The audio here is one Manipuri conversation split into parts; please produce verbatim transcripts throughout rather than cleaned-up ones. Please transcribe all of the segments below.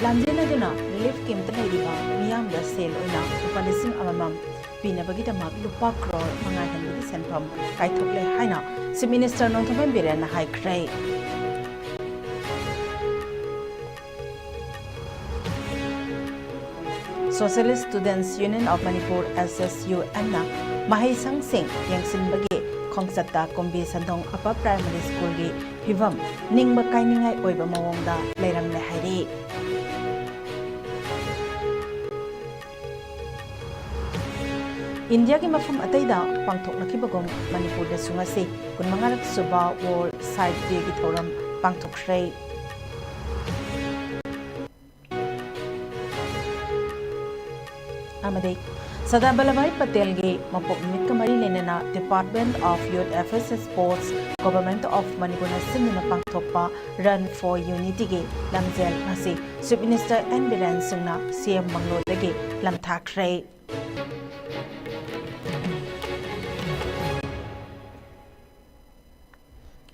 ꯂꯥꯟꯖꯦꯟꯅꯗꯨꯅ ꯔꯤꯂꯤꯐ ꯀꯦꯝꯞꯇ ꯂꯩꯔꯤꯕ ꯃꯤꯌꯥꯝꯗ ꯁꯦꯜ ꯑꯣꯏꯅ ꯂꯨꯄꯥ ꯂꯤꯁꯤꯡ ꯑꯃꯃꯝ ꯄꯤꯅꯕꯒꯤꯗꯃꯛ ꯂꯨꯄꯥ ꯀ꯭ꯔꯣꯔ ꯃꯉꯥ ꯍꯦꯟꯕꯒꯤ ꯁꯦꯟꯐꯝ ꯀꯥꯏꯊꯣꯛꯂꯦ ꯍꯥꯏꯅ ꯆꯤꯐ ꯃꯤꯅꯤꯁꯇꯔ ꯅꯣꯡꯊꯣꯝꯕꯝ ꯕꯤꯔꯦꯟꯅ ꯍꯥꯏꯈ꯭ꯔꯦ꯫ Socialist Students Union of Manipur, S S U M ꯅ ꯃꯍꯩꯁꯪꯁꯤꯡ ꯌꯦꯡꯁꯤꯟꯕꯒꯤ ꯈꯣꯡꯆꯠꯇ ꯀꯨꯝꯕꯤ ꯁꯟꯗꯣꯡ ꯑꯞꯄꯔ ꯄ꯭ꯔꯥꯏꯃꯔꯤ ꯁ꯭ꯀꯨꯜꯒꯤ ꯐꯤꯕꯝ ꯅꯤꯡꯕ ꯀꯥꯏꯅꯤꯡꯉꯥꯏ ꯑꯣꯏꯕ ꯃꯑꯣꯡꯗ ꯂꯩꯔꯝꯂꯦ ꯍꯥꯏꯔꯤ꯫ ꯏꯟꯗꯤꯌꯥꯒꯤ ꯃꯐꯝ ꯑꯇꯩꯗ ꯄꯥꯡꯊꯣꯛꯅꯈꯤꯕꯒꯨꯝ ꯃꯅꯤꯄꯨꯔꯗꯁꯨ ꯉꯁꯤ ꯀꯨꯟꯃꯉꯥꯔꯛ ꯁꯨꯕ World Sight Day ꯒꯤ ꯊꯧꯔꯝ ꯄꯥꯡꯊꯣꯛꯈ꯭ꯔꯦ꯫ ꯑꯃꯗꯤ ꯁꯔꯗꯥꯔ ꯚꯜꯂꯚꯚꯥꯏ ꯄꯇꯦꯜꯒꯤ ꯃꯄꯣꯛ ꯅꯨꯃꯤꯠꯀ ꯃꯔꯤ ꯂꯩꯅꯅ Department of Youth Affairs and Sports, Government of ꯃꯅꯤꯄꯨꯔꯅ ꯁꯤꯟꯗꯨꯅ ꯄꯥꯡꯊꯣꯛꯄ Run for Unity ꯒꯤ ꯂꯝꯖꯦꯜ ꯉꯁꯤ ꯆꯤꯐ ꯃꯤꯅꯤꯁꯇꯔ ꯑꯦꯟ ꯕꯤꯔꯦꯟ ꯁꯤꯡꯅ ꯁꯤ ꯑꯦꯝ ꯕꯪꯒꯂꯣꯗꯒꯤ ꯂꯝꯊꯥꯈ꯭ꯔꯦ꯫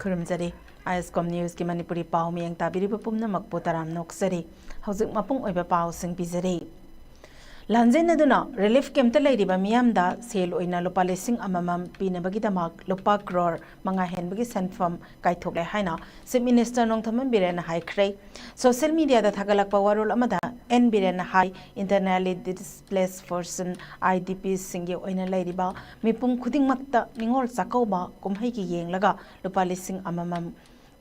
ꯈꯨꯔꯨꯝꯖꯔꯤ꯫ ꯑꯥꯏ ꯑꯦꯁ ꯀꯣꯝ ꯅ꯭ꯌꯨꯁꯀꯤ ꯃꯅꯤꯄꯨꯔꯤ ꯄꯥꯎ ꯃꯤꯌꯦꯡ ꯇꯥꯕꯤꯔꯤꯕ ꯄꯨꯝꯅꯃꯛꯄꯨ ꯇꯔꯥꯝꯅ ꯑꯣꯛꯆꯔꯤ꯫ ꯍꯧꯖꯤꯛ ꯃꯄꯨꯡ ꯑꯣꯏꯕ ꯄꯥꯎꯁꯤꯡ ꯄꯤꯖꯔꯤ꯫ ꯂꯥꯟꯖꯦꯟꯅꯗꯨꯅ ꯔꯤꯂꯤꯐ ꯀꯦꯝꯞꯇ ꯂꯩꯔꯤꯕ ꯃꯤꯌꯥꯝꯗ ꯁꯦꯜ ꯑꯣꯏꯅ ꯂꯨꯄꯥ ꯂꯤꯁꯤꯡ ꯑꯃꯃꯝ ꯄꯤꯅꯕꯒꯤꯗꯃꯛ ꯂꯨꯄꯥ ꯀ꯭ꯔꯣꯔ ꯃꯉꯥ ꯍꯦꯟꯕꯒꯤ ꯁꯦꯟꯐꯝ ꯀꯥꯏꯊꯣꯛꯂꯦ ꯍꯥꯏꯅ ꯆꯤꯐ ꯃꯤꯅꯤꯁꯇꯔ ꯅꯣꯡꯊꯣꯝꯕꯝ ꯕꯤꯔꯦꯟꯅ ꯍꯥꯏꯈ꯭ꯔꯦ꯫ ꯁꯣꯁꯤꯌꯦꯜ ꯃꯤꯗꯤꯌꯥꯗ ꯊꯥꯒꯠꯂꯛꯄ ꯋꯥꯔꯣꯜ ꯑꯃꯗ ꯑꯦꯟ ꯕꯤꯔꯦꯟꯅ ꯍꯥꯏ, internally displaced person, I D Ps ꯁꯤꯡꯒꯤ ꯑꯣꯏꯅ ꯂꯩꯔꯤꯕ ꯃꯤꯄꯨꯝ ꯈꯨꯗꯤꯡꯃꯛꯇ ꯅꯤꯉꯣꯜ ꯆꯥꯛꯀꯧꯕ ꯀꯨꯝꯍꯩꯒꯤ ꯌꯦꯡꯂꯒ ꯂꯨꯄꯥ ꯂꯤꯁꯤꯡ ꯑꯃꯃꯝ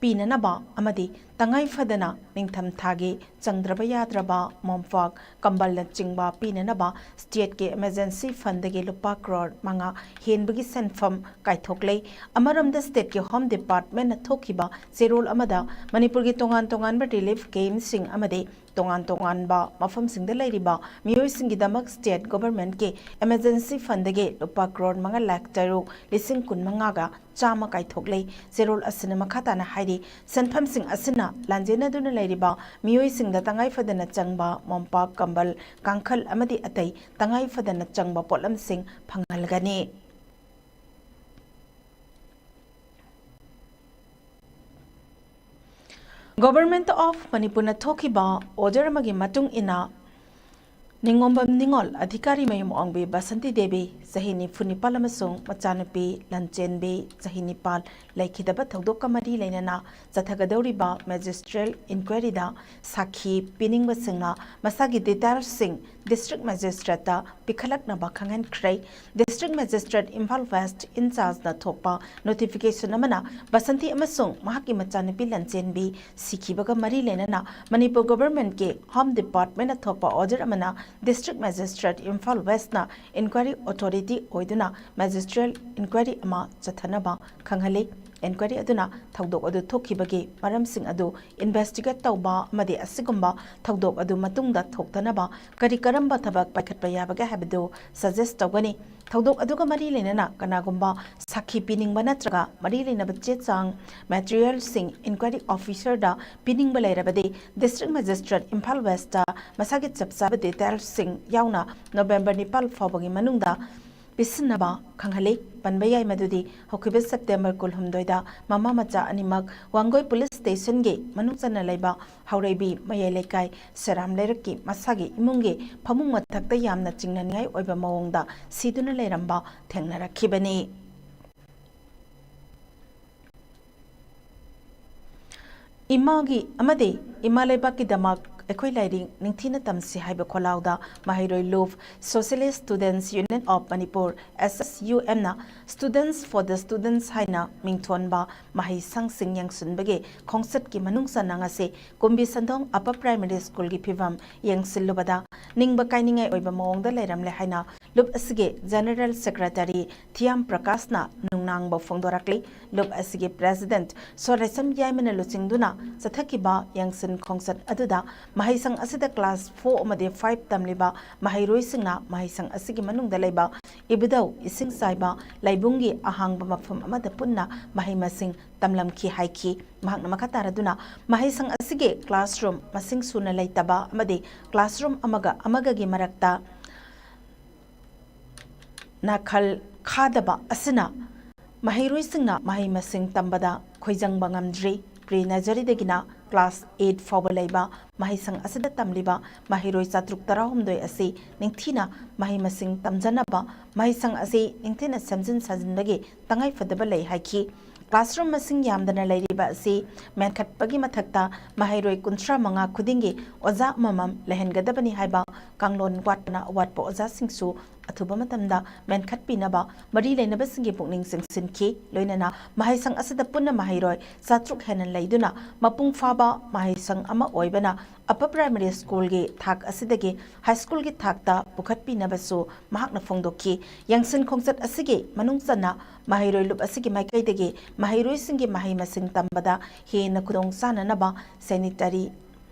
ꯄꯤꯅꯅꯕ ꯑꯃꯗꯤ ꯇꯉꯥꯏ ꯐꯗꯅ ꯅꯤꯡꯊꯝ ꯊꯥꯒꯤ ꯆꯪꯗ꯭ꯔꯕ ꯌꯥꯗ꯭ꯔꯕ ꯃꯣꯝꯄꯥꯛ, ꯀꯝꯕꯜꯅꯆꯤꯡꯕ ꯄꯤꯅꯅꯕ ꯁ꯭ꯇꯦꯠꯀꯤ ꯏꯃꯔꯖꯦꯟꯁꯤ ꯐꯟꯗꯒꯤ ꯂꯨꯄꯥ ꯀ꯭ꯔꯣꯔ ꯃꯉꯥ ꯍꯦꯟꯕꯒꯤ ꯁꯦꯟꯐꯝ ꯀꯥꯏꯊꯣꯛꯂꯦ꯫ ꯑꯃꯔꯣꯝꯗ ꯁ꯭ꯇꯦꯠꯀꯤ ꯍꯣꯝ ꯗꯤꯄꯥꯔꯠꯃꯦꯟꯅ ꯊꯣꯛꯈꯤꯕ ꯆꯦꯔꯣꯜ ꯑꯃꯗ ꯃꯅꯤꯄꯨꯔꯒꯤ ꯇꯣꯉꯥꯟ ꯇꯣꯉꯥꯟꯕ ꯔꯤꯂꯤꯐ ꯀꯦꯝꯞꯁꯤꯡ ꯑꯃꯗꯤ ꯇꯣꯉꯥꯟ ꯇꯣꯉꯥꯟꯕ ꯃꯐꯝꯁꯤꯡꯗ ꯂꯩꯔꯤꯕ ꯃꯤꯑꯣꯏꯁꯤꯡꯒꯤꯗꯃꯛ ꯁ꯭ꯇꯦꯠ ꯒꯣꯚꯔꯟꯃꯦꯟꯠꯀꯤ ꯏꯃꯔꯖꯦꯟꯁꯤ ꯐꯟꯗꯒꯤ ꯂꯨꯄꯥ ꯀ꯭ꯔꯣꯔ ꯃꯉꯥ ꯂꯥꯈ ꯇꯔꯨꯛ ꯂꯤꯁꯤꯡ ꯀꯨꯟ ꯃꯉꯥꯒ ꯆꯥꯝꯃ ꯀꯥꯏꯊꯣꯛꯂꯦ꯫ ꯆꯦꯔꯣꯜ ꯑꯁꯤꯅ ꯃꯈꯥ ꯇꯥꯅ ꯍꯥꯏꯔꯤ, ꯁꯦꯟꯐꯝꯁꯤꯡ ꯑꯁꯤꯅ ꯂꯥꯟꯖꯦꯟꯅꯗꯨꯅ ꯂꯩꯔꯤꯕ ꯃꯤꯑꯣꯏꯁꯤꯡꯗ ꯇꯉꯥꯏ ꯐꯗꯅ ꯆꯪꯕ ꯃꯣꯝꯄꯥꯛ, ꯀꯝꯕꯜ, ꯀꯥꯡꯈꯜ ꯑꯃꯗꯤ ꯑꯇꯩ ꯇꯉꯥꯏ ꯐꯗꯅ ꯆꯪꯕ ꯄꯣꯠꯂꯝꯁꯤꯡ ꯐꯪꯍꯜꯂꯒꯅꯤ꯫ Government of ꯃꯅꯤꯄꯨꯔꯅ ꯊꯣꯛꯈꯤꯕ order ꯑꯃꯒꯤ ꯃꯇꯨꯡ ꯏꯟꯅ, ꯅꯤꯡꯉꯣꯝꯕꯝ ꯅꯤꯉꯣꯜ ꯑꯙꯤꯀꯥꯔꯤ ꯃꯌꯨꯝ ꯑꯣꯡꯕꯤ ꯕꯁꯟꯇꯤ ꯗꯦꯕꯤ, ꯆꯍꯤ ꯅꯤꯐꯨ ꯅꯤꯄꯥꯜ, ꯑꯃꯁꯨꯡ ꯃꯆꯥꯅꯨꯄꯤ ꯂꯟꯆꯦꯟꯕꯤ, ꯆꯍꯤ ꯅꯤꯄꯥꯜ, ꯂꯩꯈꯤꯗꯕ ꯊꯧꯗꯣꯛꯀ ꯃꯔꯤ ꯂꯩꯅꯅ ꯆꯠꯊꯒꯗꯧꯔꯤꯕ magisterial inquiryꯗ ꯁꯥꯈꯤ ꯄꯤꯅꯤꯡꯕꯁꯤꯡꯅ ꯃꯁꯥꯒꯤ detailsꯁꯤꯡ district magistrateꯇ ꯄꯤꯈꯠꯂꯛꯅꯕ ꯈꯪꯍꯟꯈ꯭ꯔꯦ꯫ District Magistrate Imphal West in chargeꯅ ꯊꯣꯛꯄ notification ꯑꯃꯅ ꯕꯁꯟꯇꯤ ꯑꯃꯁꯨꯡ ꯃꯍꯥꯛꯀꯤ ꯃꯆꯥꯅꯨꯄꯤ ꯂꯟꯆꯦꯟꯕꯤ ꯁꯤꯈꯤꯕꯒ ꯃꯔꯤ ꯂꯩꯅꯅ ꯃꯅꯤꯄꯨꯔ governmentꯀꯤ Home Departmentꯅ ꯊꯣꯛꯄ order ꯑꯃꯅ District Magistrate Imphal Westꯅ inquiry authority ꯑꯣꯏꯗꯨꯅ magisterial inquiry ꯑꯃ ꯆꯠꯊꯅꯕ ꯈꯪꯍꯜꯂꯤ꯫ Inquiry ꯑꯗꯨꯅ ꯊꯧꯗꯣꯛ ꯑꯗꯨ ꯊꯣꯛꯈꯤꯕꯒꯤ ꯃꯔꯝꯁꯤꯡ ꯑꯗꯨ investigate ꯇꯧꯕ ꯑꯃꯗꯤ ꯑꯁꯤꯒꯨꯝꯕ ꯊꯧꯗꯣꯛ ꯑꯗꯨ ꯃꯇꯨꯡꯗ ꯊꯣꯛꯇꯅꯕ ꯀꯔꯤ ꯀꯔꯝꯕ ꯊꯕꯛ ꯄꯥꯏꯈꯠꯄ ꯌꯥꯕꯒꯦ ꯍꯥꯏꯕꯗꯨ suggest ꯇꯧꯒꯅꯤ꯫ ꯊꯧꯗꯣꯛ ꯑꯗꯨꯒ ꯃꯔꯤ ꯂꯩꯅꯅ ꯀꯅꯥꯒꯨꯝꯕ ꯁꯥꯈꯤ ꯄꯤꯅꯤꯡꯕ ꯅꯠꯇ꯭ꯔꯒ ꯃꯔꯤ ꯂꯩꯅꯕ ꯆꯦ ꯆꯥꯡ materialꯁꯤꯡ inquiry officerꯗ ꯄꯤꯅꯤꯡꯕ ꯂꯩꯔꯕꯗꯤ District Magistrate ꯏꯝꯐꯥꯜ Westꯇ ꯃꯁꯥꯒꯤ ꯆꯞ ꯆꯥꯕ detailsꯁꯤꯡ ꯌꯥꯎꯅ November ꯅꯤꯄꯥꯜ ꯐꯥꯎꯕꯒꯤ ꯃꯅꯨꯡꯗ ꯄꯤꯁꯤꯟꯅꯕ ꯈꯪꯍꯜꯂꯤ꯫ ꯄꯟꯕ ꯌꯥꯏ ꯃꯗꯨꯗꯤ ꯍꯧꯈꯤꯕ September ꯀꯨꯟꯍꯨꯝꯗꯣꯏꯗ ꯃꯃꯥ ꯃꯆꯥ ꯑꯅꯤꯃꯛ ꯋꯥꯡꯒꯣꯏ Police Stationꯒꯤ ꯃꯅꯨꯡ ꯆꯟꯅ ꯂꯩꯕ ꯍꯧꯔꯩꯕꯤ ꯃꯌꯥꯏ ꯂꯩꯀꯥꯏ ꯁꯦꯔꯥꯝ ꯂꯩꯔꯛꯀꯤ ꯃꯁꯥꯒꯤ ꯏꯃꯨꯡꯒꯤ ꯐꯃꯨꯡ ꯃꯊꯛꯇ ꯌꯥꯝꯅ ꯆꯤꯡꯅꯅꯤꯡꯉꯥꯏ ꯑꯣꯏꯕ ꯃꯑꯣꯡꯗ ꯁꯤꯗꯨꯅ ꯂꯩꯔꯝꯕ ꯊꯦꯡꯅꯔꯛꯈꯤꯕꯅꯤ꯫ ꯏꯃꯥꯒꯤ ꯑꯃꯗꯤ ꯏꯃꯥ ꯂꯩꯕꯥꯛꯀꯤꯗꯃꯛ ꯑꯩꯈꯣꯏ ꯂꯥꯏꯔꯤꯛ ꯅꯤꯡꯊꯤꯅ ꯇꯝꯁꯤ ꯍꯥꯏꯕ ꯈꯣꯜꯂꯥꯎꯗ ꯃꯍꯩꯔꯣꯏ ꯂꯨꯞ Socialist Students Union of Manipur, S S U Mꯅ Students for the Students ꯍꯥꯏꯅ ꯃꯤꯡꯊꯣꯟꯕ ꯃꯍꯩꯁꯪꯁꯤꯡ ꯌꯦꯡꯁꯤꯟꯕꯒꯤ ꯈꯣꯡꯆꯠꯀꯤ ꯃꯅꯨꯡ ꯆꯟꯅ ꯉꯁꯤ ꯀꯨꯝꯕꯤ ꯁꯟꯗꯣꯡ Upper Primary Schoolꯒꯤ ꯐꯤꯚꯝ ꯌꯦꯡꯁꯤꯜꯂꯨꯕꯗ ꯅꯤꯡꯕ ꯀꯥꯏꯅꯤꯡꯉꯥꯏ ꯑꯣꯏꯕ ꯃꯑꯣꯡꯗ ꯂꯩꯔꯝꯂꯦ ꯍꯥꯏꯅ ꯂꯨꯞ ꯑꯁꯤꯒꯤ General Secretary ꯊꯤꯌꯥꯝ ꯄ꯭ꯔꯀꯥꯁꯅ ꯅꯨꯡꯅꯥꯡꯕ ꯐꯣꯡꯗꯣꯔꯛꯂꯤ꯫ ꯂꯨꯞ ꯑꯁꯤꯒꯤ President ꯁꯣꯔꯦꯁꯝ ꯌꯥꯏꯃꯅ ꯂꯨꯆꯤꯡꯗꯨꯅ ꯆꯠꯊꯈꯤꯕ ꯌꯦꯡꯁꯤꯟ ꯈꯣꯡꯆꯠ ꯑꯗꯨꯗ ꯃꯍꯩꯁꯪ ꯑꯁꯤꯗ class four ꯑꯃꯗꯤ five ꯇꯝꯂꯤꯕ ꯃꯍꯩꯔꯣꯏꯁꯤꯡꯅ ꯃꯍꯩꯁꯪ ꯑꯁꯤꯒꯤ ꯃꯅꯨꯡꯗ ꯂꯩꯕ ꯏꯕꯨꯙꯧ, ꯏꯁꯤꯡ ꯆꯥꯏꯕ, ꯂꯥꯏꯕꯨꯡꯒꯤ ꯑꯍꯥꯡꯕ ꯃꯐꯝ ꯑꯃꯗ ꯄꯨꯟꯅ ꯃꯍꯩ ꯃꯁꯤꯡ ꯇꯝꯂꯝꯈꯤ ꯍꯥꯏꯈꯤ꯫ ꯃꯍꯥꯛꯅ ꯃꯈꯥ ꯇꯥꯔꯗꯨꯅ ꯃꯍꯩꯁꯪ ꯑꯁꯤꯒꯤ classroom ꯃꯁꯤꯡ ꯁꯨꯅ ꯂꯩꯇꯕ ꯑꯃꯗꯤ classroom ꯑꯃꯒ ꯑꯃꯒꯒꯤ ꯃꯔꯛꯇ ꯅꯥꯈꯜ ꯈꯥꯗꯕ ꯑꯁꯤꯅ ꯃꯍꯩꯔꯣꯏꯁꯤꯡꯅ ꯃꯍꯩ ꯃꯁꯤꯡ ꯇꯝꯕꯗ ꯈꯣꯏꯖꯪꯕ ꯉꯝꯗ꯭ꯔꯤ꯫ Pre nurseryꯗꯒꯤꯅ class eight ꯐꯥꯎꯕ ꯂꯩꯕ ꯃꯍꯩꯁꯪ ꯑꯁꯤꯗ ꯇꯝꯂꯤꯕ ꯃꯍꯩꯔꯣꯏ ꯆꯥꯇ꯭ꯔꯨꯛ ꯇꯔꯥꯍꯨꯝꯗꯣꯏ ꯑꯁꯤ ꯅꯤꯡꯊꯤꯅ ꯃꯍꯩ ꯃꯁꯤꯡ ꯇꯝꯖꯅꯕ ꯃꯍꯩꯁꯪ ꯑꯁꯤ ꯅꯤꯡꯊꯤꯅ ꯁꯦꯝꯖꯤꯟ ꯁꯥꯖꯤꯟꯕꯒꯤ ꯇꯉꯥꯏꯐꯗꯕ ꯂꯩ ꯍꯥꯏꯈꯤ꯫ Classroom ꯃꯁꯤꯡ ꯌꯥꯝꯗꯅ ꯂꯩꯔꯤꯕ ꯑꯁꯤ ꯃꯦꯟꯈꯠꯄꯒꯤ ꯃꯊꯛꯇ ꯃꯍꯩꯔꯣꯏ ꯀꯨꯟꯊ꯭ꯔꯥ ꯃꯉꯥ ꯈꯨꯗꯤꯡꯒꯤ ꯑꯣꯖꯥ ꯑꯃꯃꯝ ꯂꯩꯍꯟꯒꯗꯕꯅꯤ ꯍꯥꯏꯕ ꯀꯥꯡꯂꯣꯟ ꯋꯥꯠꯇꯅ ꯑꯋꯥꯠꯄ ꯑꯣꯖꯥꯁꯤꯡꯁꯨ ꯑꯊꯨꯕ ꯃꯇꯝꯗ ꯃꯦꯟꯈꯠꯄꯤꯅꯕ ꯃꯔꯤ ꯂꯩꯅꯕꯁꯤꯡꯒꯤ ꯄꯨꯛꯅꯤꯡ ꯆꯤꯡꯁꯤꯟꯈꯤ꯫ ꯂꯣꯏꯅꯅ ꯃꯍꯩꯁꯪ ꯑꯁꯤꯗ ꯄꯨꯟꯅ ꯃꯍꯩꯔꯣꯏ ꯆꯥꯇ꯭ꯔꯨꯛ ꯍꯦꯟꯅ ꯂꯩꯗꯨꯅ ꯃꯄꯨꯡ ꯐꯥꯕ ꯃꯍꯩꯁꯪ ꯑꯃ ꯑꯣꯏꯕꯅ Upper Primary Schoolꯒꯤ ꯊꯥꯛ ꯑꯁꯤꯗꯒꯤ High Schoolꯒꯤ ꯊꯥꯛꯇ ꯄꯨꯈꯠꯄꯤꯅꯕꯁꯨ ꯃꯍꯥꯛꯅ ꯐꯣꯡꯗꯣꯛꯈꯤ꯫ ꯌꯦꯡꯁꯤꯟ ꯈꯣꯡꯆꯠ ꯑꯁꯤꯒꯤ ꯃꯅꯨꯡ ꯆꯟꯅ ꯃꯍꯩꯔꯣꯏ ꯂꯨꯞ ꯑꯁꯤꯒꯤ ꯃꯥꯏꯀꯩꯗꯒꯤ ꯃꯍꯩꯔꯣꯏꯁꯤꯡꯒꯤ ꯃꯍꯩ ꯃꯁꯤꯡ ꯇꯝꯕꯗ ꯍꯦꯟꯅ ꯈꯨꯗꯣꯡ ꯆꯥꯅꯅꯕ sanitary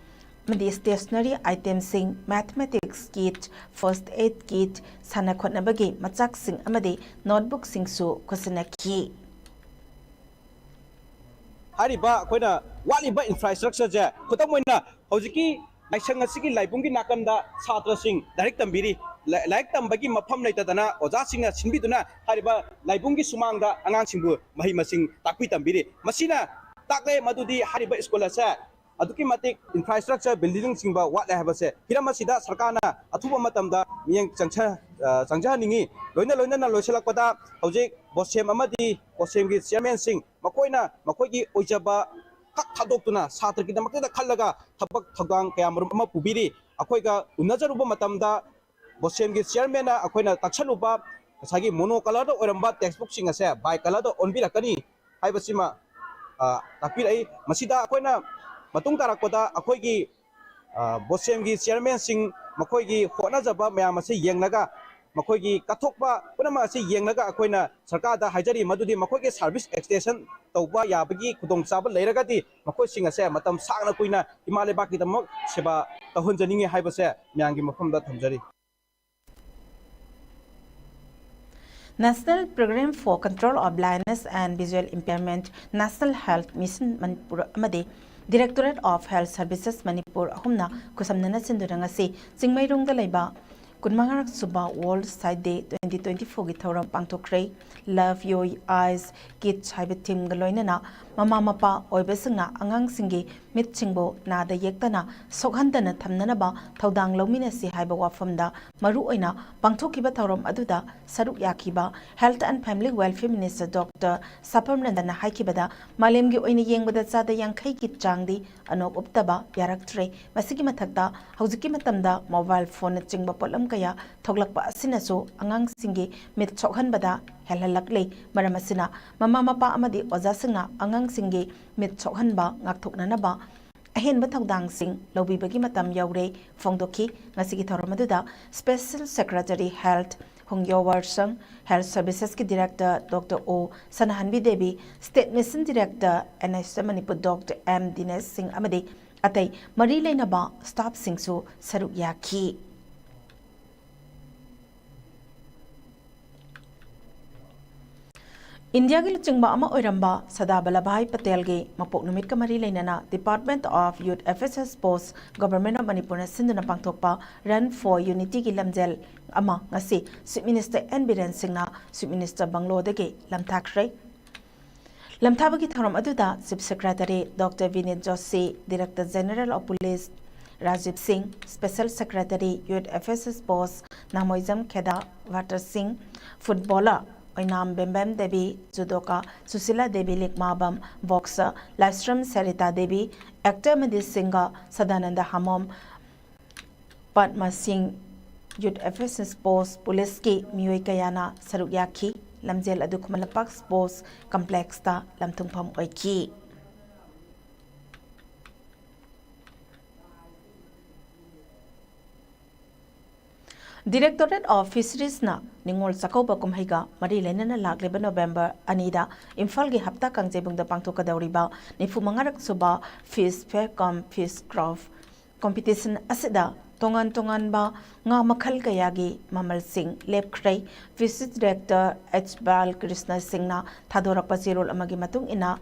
ꯑꯃꯗꯤ stationery itemꯁꯤꯡ, mathematics kit, first aid kit, ꯁꯥꯟꯅ ꯈꯣꯠꯅꯕꯒꯤ ꯃꯆꯥꯛꯁꯤꯡ ꯑꯃꯗꯤ notebookꯁꯤꯡꯁꯨ ꯈꯨꯠꯁꯤꯟꯅꯈꯤ꯫ ꯍꯥꯏꯔꯤꯕ ꯑꯩꯈꯣꯏꯅ ꯋꯥꯠꯂꯤꯕ infrastructureꯁꯦ, ꯈꯨꯗꯝ ꯑꯣꯏꯅ ꯍꯧꯖꯤꯛꯀꯤ ꯂꯥꯏꯁꯪ ꯑꯁꯤꯒꯤ ꯂꯥꯏꯕꯨꯡꯒꯤ ꯅꯥꯀꯟꯗ ꯁꯥꯇ꯭ꯔꯁꯤꯡ ꯂꯥꯏꯔꯤꯛ ꯇꯝꯕꯤꯔꯤ꯫ ꯂꯥꯏ-, ꯂꯥꯏꯔꯤꯛ ꯇꯝꯕꯒꯤ ꯃꯐꯝ ꯂꯩꯇꯗꯅ ꯑꯣꯖꯥꯁꯤꯡꯅ ꯁꯤꯟꯕꯤꯗꯨꯅ ꯍꯥꯏꯔꯤꯕ ꯂꯥꯏꯕꯨꯡꯒꯤ ꯁꯨꯃꯥꯡꯗ ꯑꯉꯥꯡꯁꯤꯡꯕꯨ ꯃꯍꯩ ꯃꯁꯤꯡ ꯇꯥꯛꯄꯤ ꯇꯝꯕꯤꯔꯤ꯫ ꯃꯁꯤꯅ ꯇꯥꯛꯂꯦ ꯃꯗꯨꯗꯤ ꯍꯥꯏꯔꯤꯕ school ꯑꯁꯦ ꯑꯗꯨꯛꯀꯤ ꯃꯇꯤꯛ infrastructure, buildingꯅꯆꯤꯡꯕ ꯋꯥꯠꯂꯦ ꯍꯥꯏꯕꯁꯦ꯫ ꯍꯤꯔꯝ ꯑꯁꯤꯗ ꯁꯔꯀꯥꯔꯅ ꯑꯊꯨꯕ ꯃꯇꯝꯗ ꯃꯤꯠꯌꯦꯡ ꯆꯪꯁ-, ꯑ, ꯆꯪꯖꯍꯟꯅꯤꯡꯉꯤ꯫ ꯂꯣꯏꯅ ꯂꯣꯏꯅꯅ ꯂꯣꯏꯁꯤꯜꯂꯛꯄꯗ ꯍꯧꯖꯤꯛ ꯕꯣꯁꯦꯝ ꯑꯃꯗꯤ ꯕꯣꯁꯦꯝꯒꯤ chairmanꯁꯤꯡ ꯃꯈꯣꯏꯅ ꯃꯈꯣꯏꯒꯤ ꯑꯣꯏꯖꯕ ꯈꯛ ꯊꯥꯗꯣꯛꯇꯨꯅ ꯁꯥꯇ꯭ꯔꯒꯤꯗꯃꯛꯇꯗ ꯈꯜꯂꯒ ꯊꯕꯛ ꯊꯧꯗꯥꯡ ꯀꯌꯥ ꯃꯔꯨꯝ ꯑꯃ ꯄꯨꯕꯤꯔꯤ꯫ ꯑꯩꯈꯣꯏꯒ ꯎꯅꯖꯔꯨꯕ ꯃꯇꯝꯗ ꯕꯣꯁꯦꯝꯒꯤ chairmanꯅ ꯑꯩꯈꯣꯏꯅ ꯇꯥꯛꯁꯜꯂꯨꯕ ꯉꯁꯥꯏꯒꯤ mono colourꯗ ꯑꯣꯏꯔꯝꯕ textbookꯁꯤꯡ ꯑꯁꯦ bi colourꯗ ꯑꯣꯟꯕꯤꯔꯛꯀꯅꯤ ꯍꯥꯏꯕꯁꯤꯃ, ꯑ, ꯇꯥꯛꯄꯤꯔꯛꯏ꯫ ꯃꯁꯤꯗ ꯑꯩꯈꯣꯏꯅ ꯃꯇꯨꯡ ꯇꯥꯔꯛꯄꯗ ꯑꯩꯈꯣꯏꯒꯤ, ꯑ, ꯕꯣꯁꯦꯝꯒꯤ chairmanꯁꯤꯡ ꯃꯈꯣꯏꯒꯤ ꯍꯣꯠꯅꯖꯕ ꯃꯌꯥꯝ ꯑꯁꯤ ꯌꯦꯡꯂꯒ, ꯃꯈꯣꯏꯒꯤ ꯀꯠꯊꯣꯛꯄ ꯄꯨꯝꯅꯃꯛ ꯑꯁꯤ ꯌꯦꯡꯂꯒ ꯑꯩꯈꯣꯏꯅ ꯁꯔꯀꯥꯔꯗ ꯍꯥꯏꯖꯔꯤ ꯃꯗꯨꯗꯤ ꯃꯈꯣꯏꯒꯤ service extension ꯇꯧꯕ ꯌꯥꯕꯒꯤ ꯈꯨꯗꯣꯡꯆꯥꯕ ꯂꯩꯔꯒꯗꯤ ꯃꯈꯣꯏꯁꯤꯡ ꯑꯁꯦ ꯃꯇꯝ ꯁꯥꯡꯅ ꯀꯨꯏꯅ ꯏꯃꯥ ꯂꯩꯕꯥꯛꯀꯤꯗꯃꯛ ꯁꯦꯕꯥ ꯇꯧꯍꯟꯖꯅꯤꯡꯉꯤ ꯍꯥꯏꯕꯁꯦ ꯃꯌꯥꯝꯒꯤ ꯃꯐꯝꯗ ꯊꯝꯖꯔꯤ꯫ National Programme for Control of Blindness and Visual Impairment, National Health Mission Manipur ꯑꯃꯗꯤ Directorate of Health Services Manipur ꯑꯍꯨꯝꯅ ꯈꯨꯠꯁꯝꯅꯅ ꯁꯤꯟꯗꯨꯅ ꯉꯁꯤ ꯆꯤꯡꯃꯩꯔꯣꯡꯗ ꯂꯩꯕ ꯀꯨꯟꯃꯉꯥꯔꯛ ꯁꯨꯕ World Sight Day twenty twenty-fourꯒꯤ ꯊꯧꯔꯝ ꯄꯥꯡꯊꯣꯛꯈ꯭ꯔꯦ꯫ Love Your Eyes Kids ꯍꯥꯏꯕ themeꯒ ꯂꯣꯏꯅꯅ ꯃꯃꯥ ꯃꯄꯥ ꯑꯣꯏꯕꯁꯤꯡꯅ ꯑꯉꯥꯡꯁꯤꯡꯒꯤ ꯃꯤꯠꯁꯤꯡꯕꯨ ꯅꯥꯗ ꯌꯦꯛꯇꯅ ꯁꯣꯛꯍꯟꯗꯅ ꯊꯝꯅꯅꯕ ꯊꯧꯗꯥꯡ ꯂꯧꯃꯤꯟꯅꯁꯤ ꯍꯥꯏꯕ ꯋꯥꯐꯝꯗ ꯃꯔꯨ ꯑꯣꯏꯅ ꯄꯥꯡꯊꯣꯛꯈꯤꯕ ꯊꯧꯔꯝ ꯑꯗꯨꯗ ꯁꯔꯨꯛ ꯌꯥꯈꯤꯕ Health and Family Welfare Minister Doctor ꯁꯥꯄꯝ ꯔꯟꯖꯟꯅ ꯍꯥꯏꯈꯤꯕꯗ, ꯃꯥꯂꯦꯝꯒꯤ ꯑꯣꯏꯅ ꯌꯦꯡꯕꯗ ꯆꯥꯗ ꯌꯥꯡꯈꯩꯒꯤ ꯆꯥꯡꯗꯤ ꯑꯅꯣꯞ ꯎꯞꯇꯕ ꯌꯥꯔꯛꯇ꯭ꯔꯦ꯫ ꯃꯁꯤꯒꯤ ꯃꯊꯛꯇ ꯍꯧꯖꯤꯛꯀꯤ ꯃꯇꯝꯗ mobile phoneꯅꯆꯤꯡꯕ ꯄꯣꯠꯂꯝ ꯀꯌꯥ ꯊꯣꯛꯂꯛꯄ ꯑꯁꯤꯅꯁꯨ ꯑꯉꯥꯡꯁꯤꯡꯒꯤ ꯃꯤꯠ ꯁꯣꯛꯍꯟꯕꯗ ꯍꯦꯜꯍꯜꯂꯛꯂꯤ꯫ ꯃꯔꯝ ꯑꯁꯤꯅ ꯃꯃꯥ ꯃꯄꯥ ꯑꯃꯗꯤ ꯑꯣꯖꯥꯁꯤꯡꯅ ꯑꯉꯥꯡꯁꯤꯡꯒꯤ ꯃꯤꯠ ꯁꯣꯛꯍꯟꯕ ꯉꯥꯛꯊꯣꯛꯅꯅꯕ ꯑꯍꯦꯟꯕ ꯊꯧꯗꯥꯡꯁꯤꯡ ꯂꯧꯕꯤꯕꯒꯤ ꯃꯇꯝ ꯌꯧꯔꯦ ꯐꯣꯡꯗꯣꯛꯈꯤ꯫ ꯉꯁꯤꯒꯤ ꯊꯧꯔꯝ ꯑꯗꯨꯗ Special Secretary Health ꯍꯨꯡꯌꯣ ꯋꯥꯔꯁꯪ, Health Servicesꯀꯤ Director Doctor O Sanahanbi Devi, State Mission Director NHM Manipur Doctor M Dinesh Singh ꯑꯃꯗꯤ ꯑꯇꯩ ꯃꯔꯤ ꯂꯩꯅꯕ staffꯁꯤꯡꯁꯨ ꯁꯔꯨꯛ ꯌꯥꯈꯤ꯫ ꯏꯟꯗꯤꯌꯥꯒꯤ ꯂꯨꯆꯤꯡꯕ ꯑꯃ ꯑꯣꯏꯔꯝꯕ ꯁꯔꯗꯥꯔ ꯚꯜꯂꯚꯚꯥꯏ ꯄꯇꯦꯜꯒꯤ ꯃꯄꯣꯛ ꯅꯨꯃꯤꯠꯀ ꯃꯔꯤ ꯂꯩꯅꯅ Department of Youth Affairs Sports, Government of ꯃꯅꯤꯄꯨꯔꯅ ꯁꯤꯟꯗꯨꯅ ꯄꯥꯡꯊꯣꯛꯄ Run for Unityꯒꯤ ꯂꯝꯖꯦꯜ ꯑꯃ ꯉꯁꯤ Chief Minister ꯑꯦꯟ ꯕꯤꯔꯦꯟ ꯁꯤꯡꯅ Chief Minister ꯕꯪꯂꯣꯗꯒꯤ ꯂꯝꯊꯥꯈ꯭ꯔꯦ꯫ ꯂꯝꯊꯥꯕꯒꯤ ꯊꯧꯔꯝ ꯑꯗꯨꯗ Chief Secretary Doctor ꯕꯤꯅꯤꯠ Joshi, Director General of Police Rajiv ꯁꯤꯡ, Special Secretary Youth Affairs Sports ꯅꯥꯃꯣꯏꯖꯝ ꯈꯦꯗꯥ ꯚꯥꯇꯔ ꯁꯤꯡ, footballer ꯑꯣꯏꯅꯥꯝ ꯕꯦꯝꯕꯦꯝ ꯗꯦꯕꯤ, judoka ꯁꯨꯁꯤꯂꯥ ꯗꯦꯕꯤ ꯂꯤꯛꯃꯥꯕꯝ, boxer ꯂꯥꯏꯁ꯭ꯔꯝ ꯁꯔꯤꯇꯥ ꯗꯦꯕꯤ, actor ꯑꯃꯗꯤ singer ꯁꯗꯥꯅꯟꯗ ꯍꯥꯃꯣꯝ, ꯄꯗꯃ ꯁꯤꯡ, Youth Affairs Sports, Policeꯀꯤ ꯃꯤꯑꯣꯏ ꯀꯌꯥꯅ ꯁꯔꯨꯛ ꯌꯥꯈꯤ꯫ ꯂꯝꯖꯦꯜ ꯑꯗꯨ ꯈꯨꯃꯟ ꯂꯝꯄꯥꯛ Sports Complexꯇ ꯂꯝꯊꯨꯡꯐꯝ ꯑꯣꯏꯈꯤ꯫ Directorate of Fisheriesꯅ ꯅꯤꯉꯣꯜ ꯆꯥꯛꯀꯧꯕ ꯀꯨꯝꯍꯩꯒ ꯃꯔꯤ ꯂꯩꯅꯅ ꯂꯥꯛꯂꯤꯕ November ꯑꯅꯤꯗ ꯏꯝꯐꯥꯜꯒꯤ ꯍꯞꯇꯥ ꯀꯥꯡꯖꯩꯕꯨꯡꯗ ꯄꯥꯡꯊꯣꯛꯀꯗꯧꯔꯤꯕ ꯅꯤꯐꯨ ꯃꯉꯥꯔꯛ ꯁꯨꯕ Fish Fair cum Fish Craft Competition ꯑꯁꯤꯗ ꯇꯣꯉꯥꯟ ꯇꯣꯉꯥꯟꯕ ꯉꯥ ꯃꯈꯜ ꯀꯌꯥꯒꯤ ꯃꯃꯜꯁꯤꯡ ꯂꯦꯞꯈ꯭ꯔꯦ꯫ Fisheries Director ꯑꯩꯆ ꯕꯥꯂꯀ꯭ꯔꯤꯁꯅ ꯁꯤꯡꯅ ꯊꯥꯗꯣꯔꯛꯄ ꯆꯦꯔꯣꯜ ꯑꯃꯒꯤ ꯃꯇꯨꯡ ꯏꯟꯅ,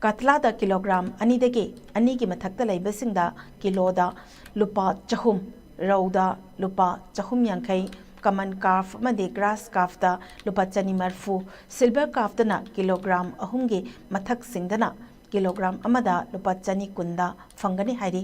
ꯀꯇꯂꯥꯗ kilogram ꯑꯅꯤꯗꯒꯤ ꯑꯅꯤꯒꯤ ꯃꯊꯛꯇ ꯂꯩꯕꯁꯤꯡꯗ ꯀꯤꯂꯣꯗ ꯂꯨꯄꯥ ꯆꯍꯨꯝ, ꯔꯧꯗ ꯂꯨꯄꯥ ꯆꯍꯨꯝ ꯌꯥꯡꯈꯩ, common carp ꯑꯃꯗꯤ grass carpꯇ ꯂꯨꯄꯥ ꯆꯅꯤ ꯃꯔꯤꯐꯨ, silver carpꯇꯅ kilogram ꯑꯍꯨꯝꯒꯤ ꯃꯊꯛꯁꯤꯡꯗꯅ ꯀꯤꯂꯣꯒ꯭ꯔꯥꯝ ꯑꯃꯗ ꯂꯨꯄꯥ ꯆꯅꯤ ꯀꯨꯟꯗ ꯐꯪꯒꯅꯤ ꯍꯥꯏꯔꯤ꯫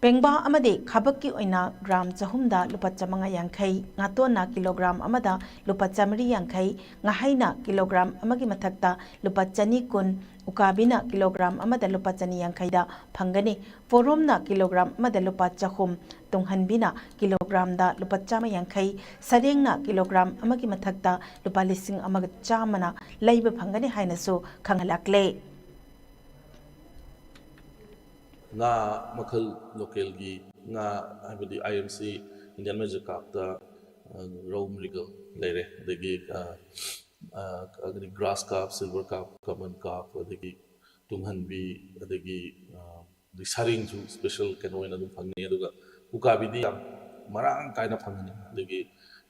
ꯄꯦꯡꯕꯥ ꯑꯃꯗꯤ ꯈꯥꯕꯛꯀꯤ ꯑꯣꯏꯅ ꯒ꯭ꯔꯥꯝ ꯆꯍꯨꯝꯗ ꯂꯨꯄꯥ ꯆꯥꯃꯉꯥ ꯌꯥꯡꯈꯩ, ꯉꯥꯇꯣꯟꯅ ꯀꯤꯂꯣꯒ꯭ꯔꯥꯝ ꯑꯃꯗ ꯂꯨꯄꯥ ꯆꯥꯃꯔꯤ ꯌꯥꯡꯈꯩ, ꯉꯥꯍꯩꯅ ꯀꯤꯂꯣꯒ꯭ꯔꯥꯝ ꯑꯃꯒꯤ ꯃꯊꯛꯇ ꯂꯨꯄꯥ ꯆꯅꯤ ꯀꯨꯟ, ꯎꯀꯥꯕꯤꯅ ꯀꯤꯂꯣꯒ꯭ꯔꯥꯝ ꯑꯃꯗ ꯂꯨꯄꯥ ꯆꯅꯤ ꯌꯥꯡꯈꯩꯗ ꯐꯪꯒꯅꯤ꯫ ꯄꯣꯔꯣꯝꯅ ꯀꯤꯂꯣꯒ꯭ꯔꯥꯝ ꯑꯃꯗ ꯂꯨꯄꯥ ꯆꯍꯨꯝ, ꯇꯨꯡꯍꯟꯕꯤꯅ ꯀꯤꯂꯣꯒ꯭ꯔꯥꯝꯗ ꯂꯨꯄꯥ ꯆꯥꯝꯃ ꯌꯥꯡꯈꯩ, ꯁꯔꯦꯡꯅ ꯀꯤꯂꯣꯒ꯭ꯔꯥꯝ ꯑꯃꯒꯤ ꯃꯊꯛꯇ ꯂꯨꯄꯥ ꯂꯤꯁꯤꯡ ꯑꯃꯒ ꯆꯥꯝꯃꯅ ꯂꯩꯕ ꯐꯪꯒꯅꯤ ꯍꯥꯏꯅꯁꯨ ꯈꯪꯍꯜꯂꯛꯂꯦ꯫ ꯉꯥ ꯃꯈꯜ ꯂꯣꯀꯦꯜꯒꯤ ꯉꯥ, ꯍꯥꯏꯕꯗꯤ ꯑꯥꯏ ꯑꯦꯝ ꯁꯤ, ꯏꯟꯗꯤꯌꯥꯟ ꯃꯦꯖꯔ ꯀꯥꯔꯞꯇ, ꯑ, ꯔꯧ ꯃ꯭ꯔꯤꯒꯜ ꯂꯩꯔꯦ, ꯑꯗꯒꯤ, ꯑ, ꯑ, ꯑꯗꯒꯤ ꯒ꯭ꯔꯥꯁ ꯀꯥꯔꯞ, ꯁꯤꯜꯚꯔ ꯀꯥꯔꯞ, ꯀꯃꯟ ꯀꯥꯔꯞ, ꯑꯗꯒꯤ ꯇꯨꯡꯍꯟꯕꯤ, ꯑꯗꯒꯤ, ꯑ, ꯑꯗꯩ ꯁꯔꯦꯡꯁꯨ ꯁ꯭ꯄꯦꯁꯦꯜ ꯀꯩꯅꯣ ꯑꯣꯏꯅ ꯑꯗꯨꯝ ꯐꯪꯉꯤ꯫ ꯑꯗꯨꯒ ꯎꯀꯥꯕꯤꯗꯤ ꯌꯥꯝ ꯃꯔꯥꯡ ꯀꯥꯏꯅ ꯐꯪꯍꯟꯅꯤꯡꯉꯤ꯫ ꯑꯗꯒꯤ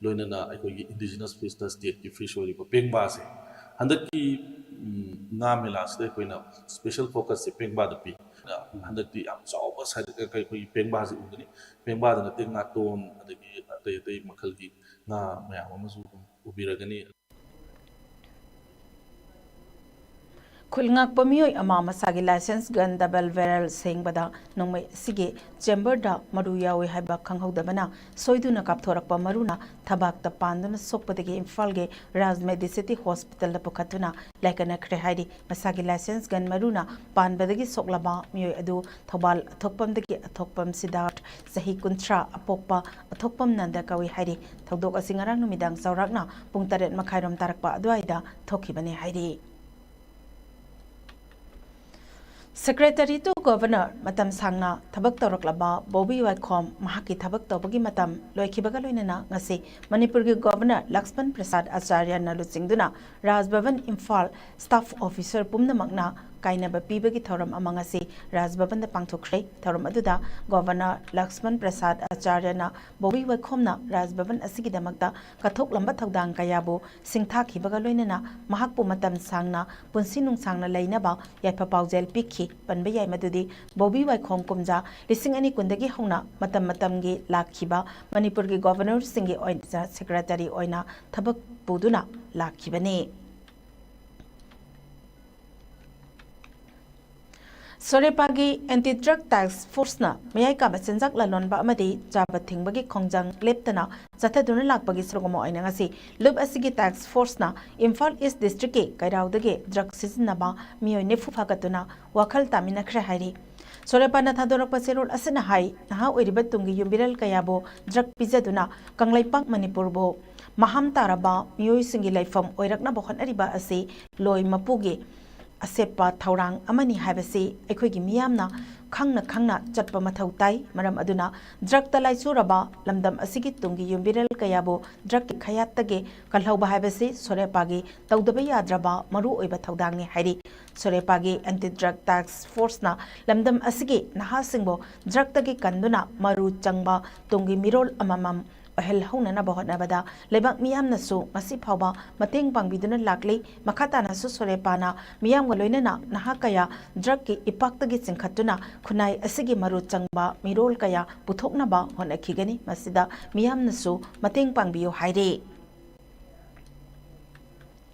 ꯂꯣꯏꯅꯅ ꯑꯩꯈꯣꯏꯒꯤ ꯏꯟꯗꯤꯖꯤꯅꯁ ꯐꯤꯁꯇ ꯁ꯭ꯇꯦꯠꯀꯤ ꯐꯤꯁ ꯑꯣꯏꯔꯤꯕ ꯄꯦꯡꯕꯥꯁꯦ ꯍꯟꯗꯛꯀꯤ, ꯎꯝ, ꯉꯥ ꯃꯦꯂꯥꯁꯤꯗ ꯑꯩꯈꯣꯏꯅ ꯁ꯭ꯄꯦꯁꯦꯜ ꯐꯣꯀꯁꯁꯦ ꯄꯦꯡꯕꯥꯗ ꯄꯤ꯫ ꯍꯟꯗꯛꯇꯤ ꯌꯥꯝ ꯆꯥꯎꯕ ꯁꯥꯏꯖ ꯑꯩꯈꯣꯏꯒꯤ ꯄꯦꯡꯕꯥꯁꯤ ꯎꯒꯅꯤ꯫ ꯄꯦꯡꯕꯥꯗ ꯅꯠꯇꯦ, ꯉꯥꯇꯣꯟ, ꯑꯗꯒꯤ ꯑꯇꯩ ꯑꯇꯩ ꯃꯈꯜꯒꯤ ꯉꯥ ꯃꯌꯥꯝ ꯑꯃꯁꯨ ꯑꯗꯨꯝ ꯎꯕꯤꯔꯒꯅꯤ꯫ ꯈꯨꯜ ꯉꯥꯛꯄ ꯃꯤꯑꯣꯏ ꯑꯃ ꯃꯁꯥꯒꯤ ꯂꯥꯏꯁꯦꯟꯁ ꯒꯟ ꯗꯕꯜ ꯕꯦꯔꯦꯜ ꯁꯦꯡꯕꯗ ꯅꯣꯡꯃꯩ ꯑꯁꯤꯒꯤ ꯆꯦꯝꯕꯔꯗ ꯃꯔꯨ ꯌꯥꯎꯏ ꯍꯥꯏꯕ ꯈꯪꯍꯧꯗꯕꯅ ꯁꯣꯏꯗꯨꯅ ꯀꯥꯞꯊꯣꯔꯛꯄ ꯃꯔꯨꯅ ꯊꯕꯥꯛꯇ ꯄꯥꯟꯗꯨꯅ ꯁꯣꯛꯄꯗꯒꯤ ꯏꯝꯐꯥꯜꯒꯤ ꯔꯥꯖ ꯃꯦꯗꯤꯁꯤꯇꯤ ꯍꯣꯁꯄꯤꯇꯥꯜꯗ ꯄꯨꯈꯠꯇꯨꯅ ꯂꯥꯏꯀꯠꯅꯈ꯭ꯔꯦ ꯍꯥꯏꯔꯤ꯫ ꯃꯁꯥꯒꯤ ꯂꯥꯏꯁꯦꯟꯁ ꯒꯟ ꯃꯔꯨꯅ ꯄꯥꯟꯕꯗꯒꯤ ꯁꯣꯛꯂꯕ ꯃꯤꯑꯣꯏ ꯑꯗꯨ ꯊꯧꯕꯥꯜ ꯑꯊꯣꯛꯄꯝꯗꯒꯤ ꯑꯊꯣꯛꯄꯝ ꯁꯤꯗꯥꯔꯊ, ꯆꯍꯤ ꯀꯨꯟꯊ꯭ꯔꯥ, ꯑꯄꯣꯛꯄ ꯑꯊꯣꯛꯄꯝ ꯅꯟꯗ ꯀꯧꯏ ꯍꯥꯏꯔꯤ꯫ ꯊꯧꯗꯣꯛ ꯑꯁꯤ ꯉꯔꯥꯡ ꯅꯨꯃꯤꯗꯥꯡ ꯆꯥꯎꯔꯥꯛꯅ ꯄꯨꯡ ꯇꯔꯦꯠ ꯃꯈꯥꯏꯔꯣꯝ ꯇꯥꯔꯛꯄ ꯑꯗꯨꯋꯥꯏꯗ ꯊꯣꯛꯈꯤꯕꯅꯤ ꯍꯥꯏꯔꯤ꯫ Secretary to Governor ꯃꯇꯝ ꯁꯥꯡꯅ ꯊꯕꯛ ꯇꯧꯔꯛꯂꯕ ꯕꯣꯕꯤ ꯋꯥꯏꯈꯣꯝ ꯃꯍꯥꯛꯀꯤ ꯊꯕꯛ ꯇꯧꯕꯒꯤ ꯃꯇꯝ ꯂꯣꯏꯈꯤꯕꯒ ꯂꯣꯏꯅꯅ ꯉꯁꯤ ꯃꯅꯤꯄꯨꯔꯒꯤ Governor ꯂꯛꯁꯃꯟ ꯄ꯭ꯔꯁꯥꯗ ꯑꯆꯥꯔꯌꯅ ꯂꯨꯆꯤꯡꯗꯨꯅ ꯔꯥꯖ ꯚꯕꯟ ꯏꯝꯐꯥꯜ staff officer ꯄꯨꯝꯅꯃꯛꯅ ꯀꯥꯏꯅꯕ ꯄꯤꯕꯒꯤ ꯊꯧꯔꯝ ꯑꯃ ꯉꯁꯤ ꯔꯥꯖ ꯚꯕꯟꯗ ꯄꯥꯡꯊꯣꯛꯈ꯭ꯔꯦ꯫ ꯊꯧꯔꯝ ꯑꯗꯨꯗ Governor ꯂꯛꯁꯃꯟ ꯄ꯭ꯔꯁꯥꯗ ꯑꯆꯥꯔꯌꯅ ꯕꯣꯕꯤ ꯋꯥꯏꯈꯣꯝꯅ ꯔꯥꯖ ꯚꯕꯟ ꯑꯁꯤꯒꯤꯗꯃꯛꯇ ꯀꯠꯊꯣꯛꯂꯝꯕ ꯊꯧꯗꯥꯡ ꯀꯌꯥꯕꯨ ꯁꯤꯡꯊꯥꯈꯤꯕꯒ ꯂꯣꯏꯅꯅ ꯃꯍꯥꯛꯄꯨ ꯃꯇꯝ ꯁꯥꯡꯅ ꯄꯨꯟꯁꯤ ꯅꯨꯡꯁꯥꯡꯅ ꯂꯩꯅꯕ ꯌꯥꯏꯐ ꯄꯥꯎꯖꯦꯜ ꯄꯤꯈꯤ꯫ ꯄꯟꯕ ꯌꯥꯏ ꯃꯗꯨꯗꯤ ꯕꯣꯕꯤ ꯋꯥꯏꯈꯣꯝ ꯀꯨꯝꯖꯥ ꯂꯤꯁꯤꯡ ꯑꯅꯤ ꯀꯨꯟꯗꯒꯤ ꯍꯧꯅ ꯃꯇꯝ ꯃꯇꯝꯒꯤ ꯂꯥꯛꯈꯤꯕ ꯃꯅꯤꯄꯨꯔꯒꯤ Governorꯁꯤꯡꯒꯤ ꯑꯣꯏꯅ Secretary ꯑꯣꯏꯅ ꯊꯕꯛ ꯄꯨꯗꯨꯅ ꯂꯥꯛꯈꯤꯕꯅꯤ꯫ ꯁꯣꯔꯦꯄꯥꯒꯤ ꯑꯦꯟꯇꯤ ꯗ꯭ꯔꯒ ꯇꯥꯛꯁ ꯐꯣꯔꯁꯅ ꯃꯌꯥꯏ ꯀꯥꯕ ꯆꯤꯟꯖꯥꯛ ꯂꯂꯣꯟꯕ ꯑꯃꯗꯤ ꯆꯥꯕ ꯊꯤꯡꯕꯒꯤ ꯈꯣꯡꯖꯪ ꯂꯦꯞꯇꯅ ꯆꯠꯊꯗꯨꯅ ꯂꯥꯛꯄꯒꯤ ꯁꯔꯨꯛ ꯑꯃ ꯑꯣꯏꯅ ꯉꯁꯤ ꯂꯨꯞ ꯑꯁꯤꯒꯤ ꯇꯥꯛꯁ ꯐꯣꯔꯁꯅ ꯏꯝꯐꯥꯜ ꯏꯁ ꯗꯤꯁꯇ꯭ꯔꯤꯛꯀꯤ ꯀꯩꯔꯥꯎꯗꯒꯤ ꯗ꯭ꯔꯒ ꯁꯤꯖꯤꯟꯅꯕ ꯃꯤꯑꯣꯏ ꯅꯤꯐꯨ ꯐꯥꯒꯠꯇꯨꯅ ꯋꯥꯈꯜ ꯇꯥꯃꯤꯟꯅꯈ꯭ꯔꯦ ꯍꯥꯏꯔꯤ꯫ ꯁꯣꯔꯦꯄꯥꯅ ꯊꯥꯗꯣꯔꯛꯄ ꯆꯦꯔꯣꯜ ꯑꯁꯤꯅ ꯍꯥꯏ, ꯅꯍꯥ ꯑꯣꯏꯔꯤꯕ ꯇꯨꯡꯒꯤ ꯌꯨꯝꯕꯤꯔꯦꯜ ꯀꯌꯥꯕꯨ ꯗ꯭ꯔꯒ ꯄꯤꯖꯗꯨꯅ ꯀꯪꯂꯩꯄꯥꯛ ꯃꯅꯤꯄꯨꯔꯕꯨ ꯃꯍꯥꯝ ꯇꯥꯔꯕ ꯃꯤꯑꯣꯏꯁꯤꯡꯒꯤ ꯂꯩꯐꯝ ꯑꯣꯏꯔꯛꯅꯕ ꯍꯣꯠꯅꯔꯤꯕ ꯑꯁꯤ ꯂꯣꯏ ꯃꯄꯨꯒꯤ ꯑꯁꯦꯠꯄ ꯊꯧꯔꯥꯡ ꯑꯃꯅꯤ ꯍꯥꯏꯕꯁꯤ ꯑꯩꯈꯣꯏꯒꯤ ꯃꯤꯌꯥꯝꯅ ꯈꯪꯅ ꯈꯪꯅ ꯆꯠꯄ ꯃꯊꯧ ꯇꯥꯏ꯫ ꯃꯔꯝ ꯑꯗꯨꯅ ꯗ꯭ꯔꯒꯇ ꯂꯥꯏꯆꯨꯔꯕ ꯂꯝꯗꯝ ꯑꯁꯤꯒꯤ ꯇꯨꯡꯒꯤ ꯌꯨꯝꯕꯤꯔꯦꯜ ꯀꯌꯥꯕꯨ ꯗ꯭ꯔꯒꯀꯤ ꯈꯌꯥꯠꯇꯒꯤ ꯀꯜꯍꯧꯕ ꯍꯥꯏꯕꯁꯤ ꯁꯣꯔꯦꯄꯥꯒꯤ ꯇꯧꯗꯕ ꯌꯥꯗ꯭ꯔꯕ ꯃꯔꯨꯑꯣꯏꯕ ꯊꯧꯗꯥꯡꯅꯤ ꯍꯥꯏꯔꯤ꯫ ꯁꯣꯔꯦꯄꯥꯒꯤ ꯑꯦꯟꯇꯤ ꯗ꯭ꯔꯒ ꯇꯥꯛꯁ ꯐꯣꯔꯁꯅ ꯂꯝꯗꯝ ꯑꯁꯤꯒꯤ ꯅꯍꯥꯁꯤꯡꯕꯨ ꯗ꯭ꯔꯒꯇꯒꯤ ꯀꯟꯗꯨꯅ ꯃꯔꯨ ꯆꯪꯕ ꯇꯨꯡꯒꯤ ꯃꯤꯔꯣꯜ ꯑꯃꯃꯝ ꯑꯣꯏꯍꯜꯍꯧꯅꯅꯕ ꯍꯣꯠꯅꯕꯗ ꯂꯩꯕꯥꯛ ꯃꯤꯌꯥꯝꯅꯁꯨ ꯉꯁꯤ ꯐꯥꯎꯕ ꯃꯇꯦꯡ ꯄꯥꯡꯕꯤꯗꯨꯅ ꯂꯥꯛꯂꯤ꯫ ꯃꯈꯥ ꯇꯥꯅꯁꯨ ꯁꯣꯔꯦꯄꯥꯅ ꯃꯤꯌꯥꯝꯒ ꯂꯣꯏꯅꯅ ꯅꯍꯥ ꯀꯌꯥ ꯗ꯭ꯔꯒꯀꯤ ꯏꯄꯥꯛꯇꯒꯤ ꯆꯤꯡꯈꯠꯇꯨꯅ ꯈꯨꯟꯅꯥꯏ ꯑꯁꯤꯒꯤ ꯃꯔꯨ ꯆꯪꯕ ꯃꯤꯔꯣꯜ ꯀꯌꯥ ꯄꯨꯊꯣꯛꯅꯕ ꯍꯣꯠꯅꯈꯤꯒꯅꯤ꯫ ꯃꯁꯤꯗ ꯃꯤꯌꯥꯝꯅꯁꯨ ꯃꯇꯦꯡ ꯄꯥꯡꯕꯤꯌꯨ ꯍꯥꯏꯔꯤ꯫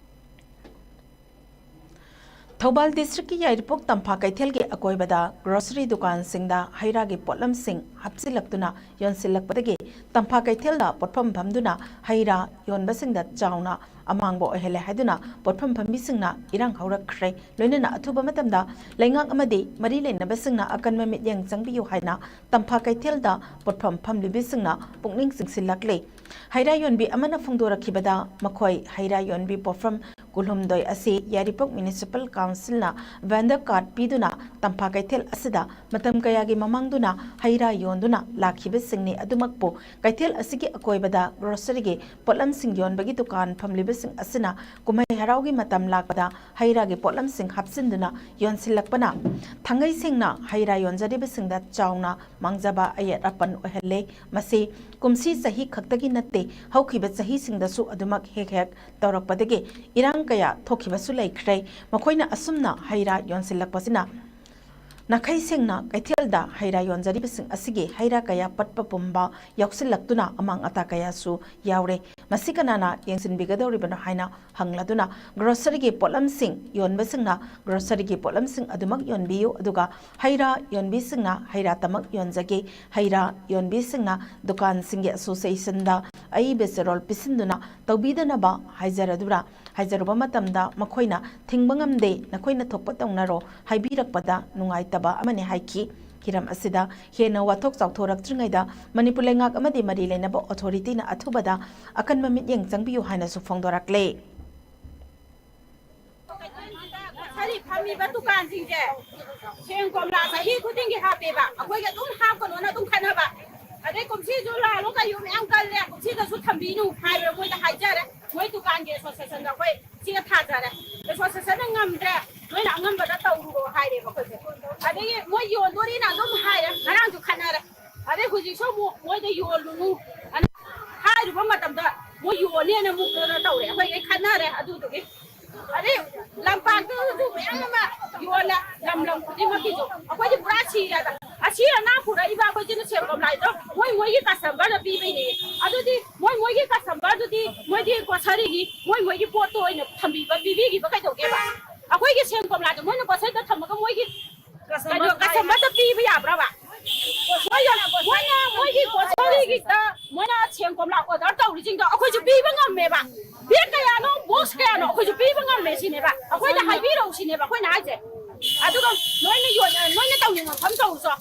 ꯊꯧꯕꯥꯜ ꯗꯤꯁꯇ꯭ꯔꯤꯛꯀꯤ ꯌꯥꯏꯔꯤꯄꯣꯛ ꯇꯝꯐꯥ ꯀꯩꯊꯦꯜꯒꯤ ꯑꯀꯣꯏꯕꯗ ꯒ꯭ꯔꯣꯁꯔꯤ ꯗꯨꯀꯥꯟꯁꯤꯡꯗ ꯍꯩ ꯔꯥꯒꯤ ꯄꯣꯠꯂꯝꯁꯤꯡ ꯍꯥꯞꯆꯤꯜꯂꯛꯇꯨꯅ ꯌꯣꯟꯁꯤꯜꯂꯛꯄꯗꯒꯤ ꯇꯝꯐꯥ ꯀꯩꯊꯦꯜꯗ ꯄꯣꯠꯐꯝ ꯐꯝꯗꯨꯅ ꯍꯩ ꯔꯥ ꯌꯣꯟꯕꯁꯤꯡꯗ ꯆꯥꯎꯅ ꯑꯃꯥꯡꯕ ꯑꯣꯏꯍꯜꯂꯦ ꯍꯥꯏꯗꯨꯅ ꯄꯣꯠꯐꯝ ꯐꯝꯕꯤꯁꯤꯡꯅ ꯏꯔꯥꯡ ꯍꯧꯔꯛꯈ꯭ꯔꯦ꯫ ꯂꯣꯏꯅꯅ ꯑꯊꯨꯕ ꯃꯇꯝꯗ ꯂꯩꯉꯥꯛ ꯑꯃꯗꯤ ꯃꯔꯤ ꯂꯩꯅꯕꯁꯤꯡꯅ ꯑꯀꯟꯕ ꯃꯤꯠꯌꯦꯡ ꯆꯪꯕꯤꯌꯨ ꯍꯥꯏꯅ ꯇꯝꯐꯥ ꯀꯩꯊꯦꯜꯗ ꯄꯣꯠꯐꯝ ꯐꯝꯂꯤꯕꯤꯁꯤꯡꯅ ꯄꯨꯛꯅꯤꯡ ꯆꯤꯡꯁꯤꯜꯂꯛꯂꯤ꯫ ꯍꯩꯔꯥ ꯌꯣꯟꯕꯤ ꯑꯃꯅ ꯐꯣꯡꯗꯣꯔꯛꯈꯤꯕꯗ, ꯃꯈꯣꯏ ꯍꯩꯔꯥ ꯌꯣꯟꯕꯤ ꯄꯣꯠꯐꯝ ꯀꯨꯟꯍꯨꯝꯗꯣꯏ ꯑꯁꯤ ꯌꯥꯏꯔꯤꯄꯣꯛ ꯃ꯭ꯌꯨꯅꯤꯁꯤꯄꯥꯜ ꯀꯥꯎꯟꯁꯤꯜꯅ ꯚꯦꯟꯗꯔ ꯀꯥꯔꯗ ꯄꯤꯗꯨꯅ ꯇꯝꯐꯥ ꯀꯩꯊꯦꯜ ꯑꯁꯤꯗ ꯃꯇꯝ ꯀꯌꯥꯒꯤ ꯃꯃꯥꯡꯗꯨꯅ ꯍꯩ ꯔꯥ ꯌꯣꯟꯗꯨꯅ ꯂꯥꯛꯈꯤꯕꯁꯤꯡꯅꯤ꯫ ꯑꯗꯨꯃꯛꯄꯨ ꯀꯩꯊꯦꯜ ꯑꯁꯤꯒꯤ ꯑꯀꯣꯏꯕꯗ ꯒ꯭ꯔꯣꯁꯔꯤꯒꯤ ꯄꯣꯠꯂꯝꯁꯤꯡ ꯌꯣꯟꯕꯒꯤ ꯗꯨꯀꯥꯟ ꯐꯝꯂꯤꯕꯁꯤꯡ ꯑꯁꯤꯅ ꯀꯨꯝꯍꯩ ꯍꯔꯥꯎꯒꯤ ꯃꯇꯝ ꯂꯥꯛꯄꯗ ꯍꯩ ꯔꯥꯒꯤ ꯄꯣꯠꯂꯝꯁꯤꯡ ꯍꯥꯞꯆꯤꯟꯗꯨꯅ ꯌꯣꯟꯁꯤꯜꯂꯛꯄꯅ ꯊꯥꯡꯒꯩ ꯁꯦꯡꯅ ꯍꯩ ꯔꯥ ꯌꯣꯟꯖꯔꯤꯕꯁꯤꯡꯗ ꯆꯥꯎꯅ ꯃꯥꯡꯖꯕ ꯑꯌꯦꯠ ꯑꯄꯟ ꯑꯣꯏꯍꯜꯂꯦ꯫ ꯃꯁꯤ ꯀꯨꯝꯁꯤ ꯆꯍꯤ ꯈꯛꯇꯒꯤ ꯅꯠꯇꯦ, ꯍꯧꯈꯤꯕ ꯆꯍꯤꯁꯤꯡꯗꯁꯨ ꯑꯗꯨꯃꯛ ꯍꯦꯛ ꯍꯦꯛ ꯇꯧꯔꯛꯄꯗꯒꯤ ꯏꯔꯥꯡ ꯀꯌꯥ ꯊꯣꯛꯈꯤꯕꯁꯨ ꯂꯩꯈ꯭ꯔꯦ꯫ ꯃꯈꯣꯏꯅ ꯑꯁꯨꯝꯅ ꯍꯩ ꯔꯥ ꯌꯣꯟꯁꯤꯜꯂꯛꯄꯁꯤꯅ ꯅꯥꯈꯩ ꯁꯦꯡꯅ ꯀꯩꯊꯦꯜꯗ ꯍꯩ ꯔꯥ ꯌꯣꯟꯖꯔꯤꯕꯁꯤꯡ ꯑꯁꯤꯒꯤ ꯍꯩ ꯔꯥ ꯀꯌꯥ ꯄꯠꯄ ꯄꯨꯝꯕ ꯌꯥꯎꯁꯤꯜꯂꯛꯇꯨꯅ ꯑꯃꯥꯡ ꯑꯇꯥ ꯀꯌꯥꯁꯨ ꯌꯥꯎꯔꯦ꯫ ꯃꯁꯤ ꯀꯅꯥꯅ ꯌꯦꯡꯁꯤꯟꯕꯤꯒꯗꯧꯔꯤꯕꯅꯣ ꯍꯥꯏꯅ ꯍꯪꯂꯗꯨꯅ, ꯒ꯭ꯔꯣꯁꯔꯤꯒꯤ ꯄꯣꯠꯂꯝꯁꯤꯡ ꯌꯣꯟꯕꯁꯤꯡꯅ ꯒ꯭ꯔꯣꯁꯔꯤꯒꯤ ꯄꯣꯠꯂꯝꯁꯤꯡ ꯑꯗꯨꯃꯛ ꯌꯣꯟꯕꯤꯌꯨ, ꯑꯗꯨꯒ ꯍꯩ ꯔꯥ ꯌꯣꯟꯕꯤꯁꯤꯡꯅ ꯍꯩ ꯔꯥꯇꯃꯛ ꯌꯣꯟꯖꯒꯦ, ꯍꯩ ꯔꯥ ꯌꯣꯟꯕꯤꯁꯤꯡꯅ ꯗꯨꯀꯥꯟꯁꯤꯡꯒꯤ ꯑꯦꯁꯣꯁꯤꯌꯦꯁꯟꯗ ꯑꯏꯕ ꯆꯦꯔꯣꯜ ꯄꯤꯁꯤꯟꯗꯨꯅ ꯇꯧꯕꯤꯗꯅꯕ ꯍꯥꯏꯖꯔꯗꯨꯅ, ꯍꯥꯏꯖꯔꯨꯕ ꯃꯇꯝꯗ ꯃꯈꯣꯏꯅ ꯊꯤꯡꯕ ꯉꯝꯗꯦ, ꯅꯈꯣꯏꯅ ꯊꯣꯛꯄ ꯇꯧꯅꯔꯣ ꯍꯥꯏꯕꯤꯔꯛꯄꯗ ꯅꯨꯡꯉꯥꯏꯇꯕ ꯑꯃꯅꯤ ꯍꯥꯏꯈꯤ꯫ ꯍꯤꯔꯝ ꯑꯁꯤꯗ ꯍꯦꯟꯅ ꯋꯥꯊꯣꯛ ꯆꯥꯎꯊꯣꯔꯛꯇ꯭ꯔꯤꯉꯩꯗ ꯃꯅꯤꯄꯨꯔ ꯂꯩꯉꯥꯛ ꯑꯃꯗꯤ ꯃꯔꯤ ꯂꯩꯅꯕ ꯑꯣꯊꯣꯔꯤꯇꯤꯅ ꯑꯊꯨꯕꯗ ꯑꯀꯟꯕ ꯃꯤꯠꯌꯦꯡ ꯆꯪꯕꯤꯌꯨ ꯍꯥꯏꯅꯁꯨ ꯐꯣꯡꯗꯣꯔꯛꯂꯦ꯫ ꯁꯥꯔꯤ ꯐꯝꯃꯤꯕ ꯗꯨꯀꯥꯟꯁꯤꯡꯁꯦ ꯁꯦꯡ ꯀꯣꯝꯂꯥ ꯆꯍꯤ ꯈꯨꯗꯤꯡꯒꯤ ꯍꯥꯞꯄꯦꯕ, ꯑꯩꯈꯣꯏꯒ ꯑꯗꯨꯝ ꯍꯥꯞꯀꯅꯣꯅ ꯑꯗꯨꯝ ꯈꯠꯅꯕ꯫ ꯑꯗꯩ ꯀꯨꯝꯁꯤꯁꯨ ꯂꯥꯜꯂꯣ ꯀꯩꯌꯣ ꯃꯌꯥꯝ ꯀꯜꯂꯦ, ꯀꯨꯝꯁꯤꯗꯁꯨ ꯊꯝꯕꯤꯅꯨ ꯍꯥꯏꯕ ꯃꯣꯏꯗ ꯍꯥꯏꯖꯔꯦ꯫ ꯃꯣꯏ ꯗꯨꯀꯥꯟꯒꯤ ꯑꯦꯁꯣꯁꯤꯌꯦꯁꯟꯗ ꯑꯩꯈꯣꯏ ꯆꯦ ꯊꯥꯖꯔꯦ꯫ ꯑꯦꯁꯣꯁꯤꯌꯦꯁꯟꯅ ꯉꯝꯗ꯭ꯔꯦ, ꯅꯣꯏꯅ ꯑꯉꯝꯕꯗ ꯇꯧꯔꯨꯔꯣ ꯍꯥꯏꯔꯦꯕ ꯑꯩꯈꯣꯏꯁꯦ꯫ ꯑꯗꯒꯤ ꯃꯣꯏ ꯌꯣꯟꯗꯣꯔꯤꯅ ꯑꯗꯨꯝ ꯍꯥꯏꯔꯦ, ꯉꯔꯥꯡꯁꯨ ꯈꯠꯅꯔꯦ꯫ ꯑꯗꯩ ꯍꯧꯖꯤꯛꯁꯨ ꯑꯃꯨꯛ ꯃꯣꯏꯗ ꯌꯣꯜꯂꯨꯅꯨ ꯑꯅ ꯍꯥꯏꯔꯨꯕ ꯃꯇꯝꯗ ꯃꯣꯏ ꯌꯣꯜꯅꯦꯅ ꯑꯃꯨꯛ ꯀꯩꯅꯣ ꯇꯧꯔꯦ, ꯑꯩꯈꯣꯏꯒꯩ ꯈꯠꯅꯔꯦ꯫ ꯑꯗꯨꯗꯨꯒꯤ ꯑꯗꯩ ꯂꯝꯄꯥꯛꯇꯁꯨ ꯃꯌꯥꯝ ꯑꯃ ꯌꯣꯜꯂꯦ, ꯂꯝ ꯂꯝ ꯈꯨꯗꯤꯡꯃꯛꯀꯤꯁꯨ꯫ ꯑꯩꯈꯣꯏꯗꯤ ꯄꯨꯔꯥ ꯁꯤꯔꯦꯗ꯫ ꯑꯁꯤ ꯑꯅꯥ ꯄꯨꯔꯛꯏꯕ ꯑꯩꯈꯣꯏꯁꯤꯅ ꯁꯦꯝ ꯀꯣꯝꯂꯥꯏꯗꯣ ꯃꯣꯏ ꯃꯣꯏꯒꯤ ꯀꯁꯇꯃꯔꯗ ꯄꯤꯕꯩꯅꯦ꯫ ꯑꯗꯨꯗꯤ ꯃꯣꯏ ꯃꯣꯏꯒꯤ ꯀꯁꯇꯃꯔꯗꯨꯗꯤ ꯃꯣꯏꯗꯤ ꯒ꯭ꯔꯣꯁꯔꯤꯒꯤ ꯃꯣꯏ ꯃꯣꯏꯒꯤ ꯄꯣꯠꯇꯣ ꯑꯣꯏꯅ ꯊꯝꯕꯤꯕ, ꯄꯤꯕꯤꯈꯤꯕ ꯀꯩꯗꯧꯒꯦꯕ? ꯑꯩꯈꯣꯏꯒꯤ ꯁꯦꯝ ꯀꯣꯝꯂꯥꯗꯣ ꯃꯣꯏꯅ ꯒ꯭ꯔꯣꯁꯔꯤꯗ ꯊꯝꯃꯒ ꯃꯣꯏꯒꯤ ꯀꯩꯅꯣ ꯀꯁꯇꯃꯔꯗ ꯄꯤꯕ ꯌꯥꯕ꯭ꯔꯕ? ꯃꯣꯏꯅ ꯃꯣꯏꯅ ꯃꯣꯏꯒꯤ ꯒ꯭ꯔꯣꯁꯔꯤꯒꯤꯗ ꯃꯣꯏꯅ ꯁꯦꯝ ꯀꯣꯝꯂꯥ ꯑꯣꯔꯗꯔ ꯇꯧꯔꯤꯁꯤꯡꯗꯣ ꯑꯩꯈꯣꯏꯁꯨ ꯄꯤꯕ ꯉꯝꯃꯦꯕ꯫ ꯕꯦꯒ ꯀꯌꯥꯅꯣ, ꯕꯣꯛꯁ ꯀꯌꯥꯅꯣ ꯑꯩꯈꯣꯏꯁꯨ ꯄꯤꯕ ꯉꯝꯃꯦ ꯁꯤꯅꯦꯕ꯫ ꯑꯩꯈꯣꯏꯗ ꯍꯥꯏꯕꯤꯔꯛꯎ ꯁꯤꯅꯦꯕ ꯑꯩꯈꯣꯏꯅ ꯍꯥꯏꯁꯦ꯫ ꯑꯗꯨꯒ ꯅꯣꯏꯅ ꯌꯣꯟ-, ꯅꯣꯏꯅ ꯇꯧꯅꯤꯡꯕ ꯃꯐꯝ ꯇꯧꯔꯨꯆꯣ꯫